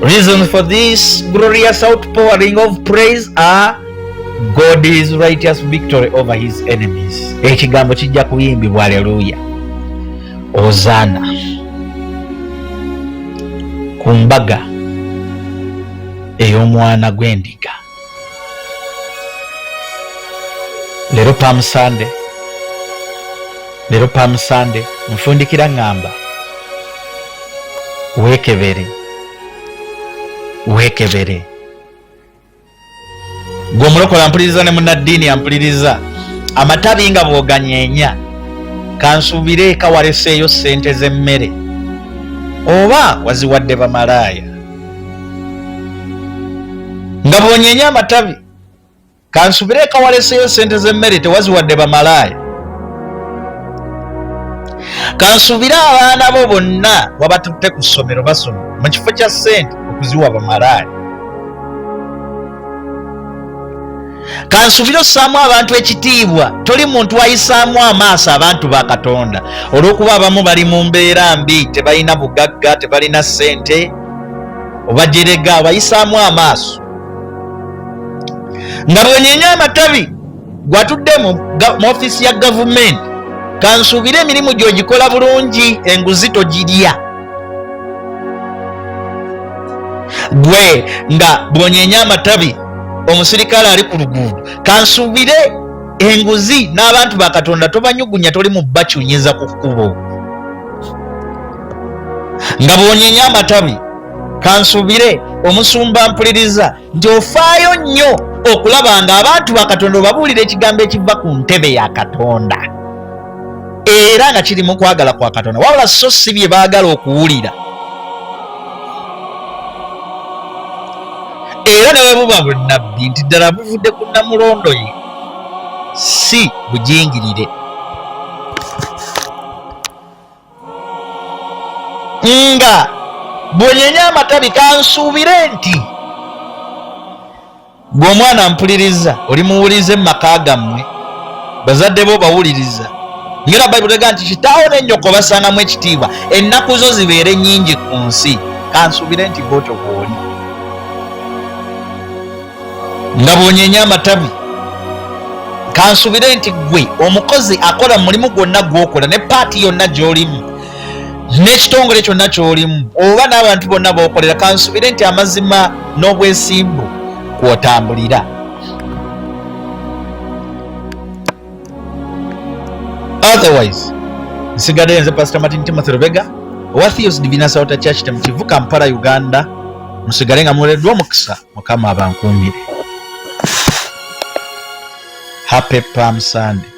Reasons for this glorious outpouring of praise are God's righteous victory over his enemies. Ekigambo kijja kuyimbibwa aleluya, Hosanna ku mbaga ey'omwana gw'endiga. Leero Palm Sunday, leero Palm Sunday, nfundikira ŋŋamba weekebere, weekebere. Gwe omulokola mpuliriza ne munnaddiini ampuliriza, amatabi nga bw'oganyeenya, kansuubire eka waleseeyo ssente z'emmere oba waziwadde bamalaaya. Nga bw'onyeenya amatabi, kansubire eka waleseeyo ssente z'emmere, tewaziwadde bamalaaya. Kansubire abaana bo bonna wabatutte ku ssomero basoma mu kifo kya ssente okuziwa bamalaaya. Kansubire ossaamu abantu ekitiibwa, toli muntu ayisaamu amaaso abantu ba Katonda olw'okuba abamu bali mu mbeera mbi, tebalina bugagga, tebalina ssente, obajerega, obayisaamu amaaso. Nga bw'onyeenya amatabi, gwatudde mu ofiisi ya gavumenti, kansuubire emirimu gy'ogikola bulungi, enguzi togirya. Gwe nga bw'onyeenya amatabi, omusirikale ali ku luguudo, kansuubire enguzi n'abantu ba Katonda tobanyugunya, toli mu bakyunyiza ku kkubo. Nga bw'onyeenya amatabi, kansuubire omusumba mpuliriza nti ofaayo nnyo okulaba nga abantu ba Katonda obabuulira ekigambo ekiva ku ntebe ya Katonda era nga kiri mu kwagala kwa Katonda, wabula so si bye baagala okuwulira. Era ne bwe buba bunnabbi nti ddala buvudde ku nnamulondo ye, si bujingirire. Nga bwonyenya amatabi, kansuubire nti gwe omwana mpuliriza oli muwulize mu maka gammwe, bazadde bo bawuliriza, ngera Bayibuli ega nti kitaawo ne nnyoko basangamu ekitiibwa, ennaku zo zibeere nnyingi ku nsi. Kansuubire nti bwotyo bw'oli. Nga bw'onyenya amatabi, kansubire nti gwe omukozi akola mu mulimu gwonna gw'okola ne paati yonna gy'olimu n'ekitongole kyonna ky'olimu oba n'abantu bonna b'okolera, kansubire nti amazima n'obwesimbu kw'otambulira. Otherwise, nsigadde nze Pastor Martin Timothy Lubega owa Theos Divina Sauta Church Temukivu, Kampala, Uganda. Musigale nga muwereddwa omukisa, Mukama abankuumire. Happy Palm Sunday.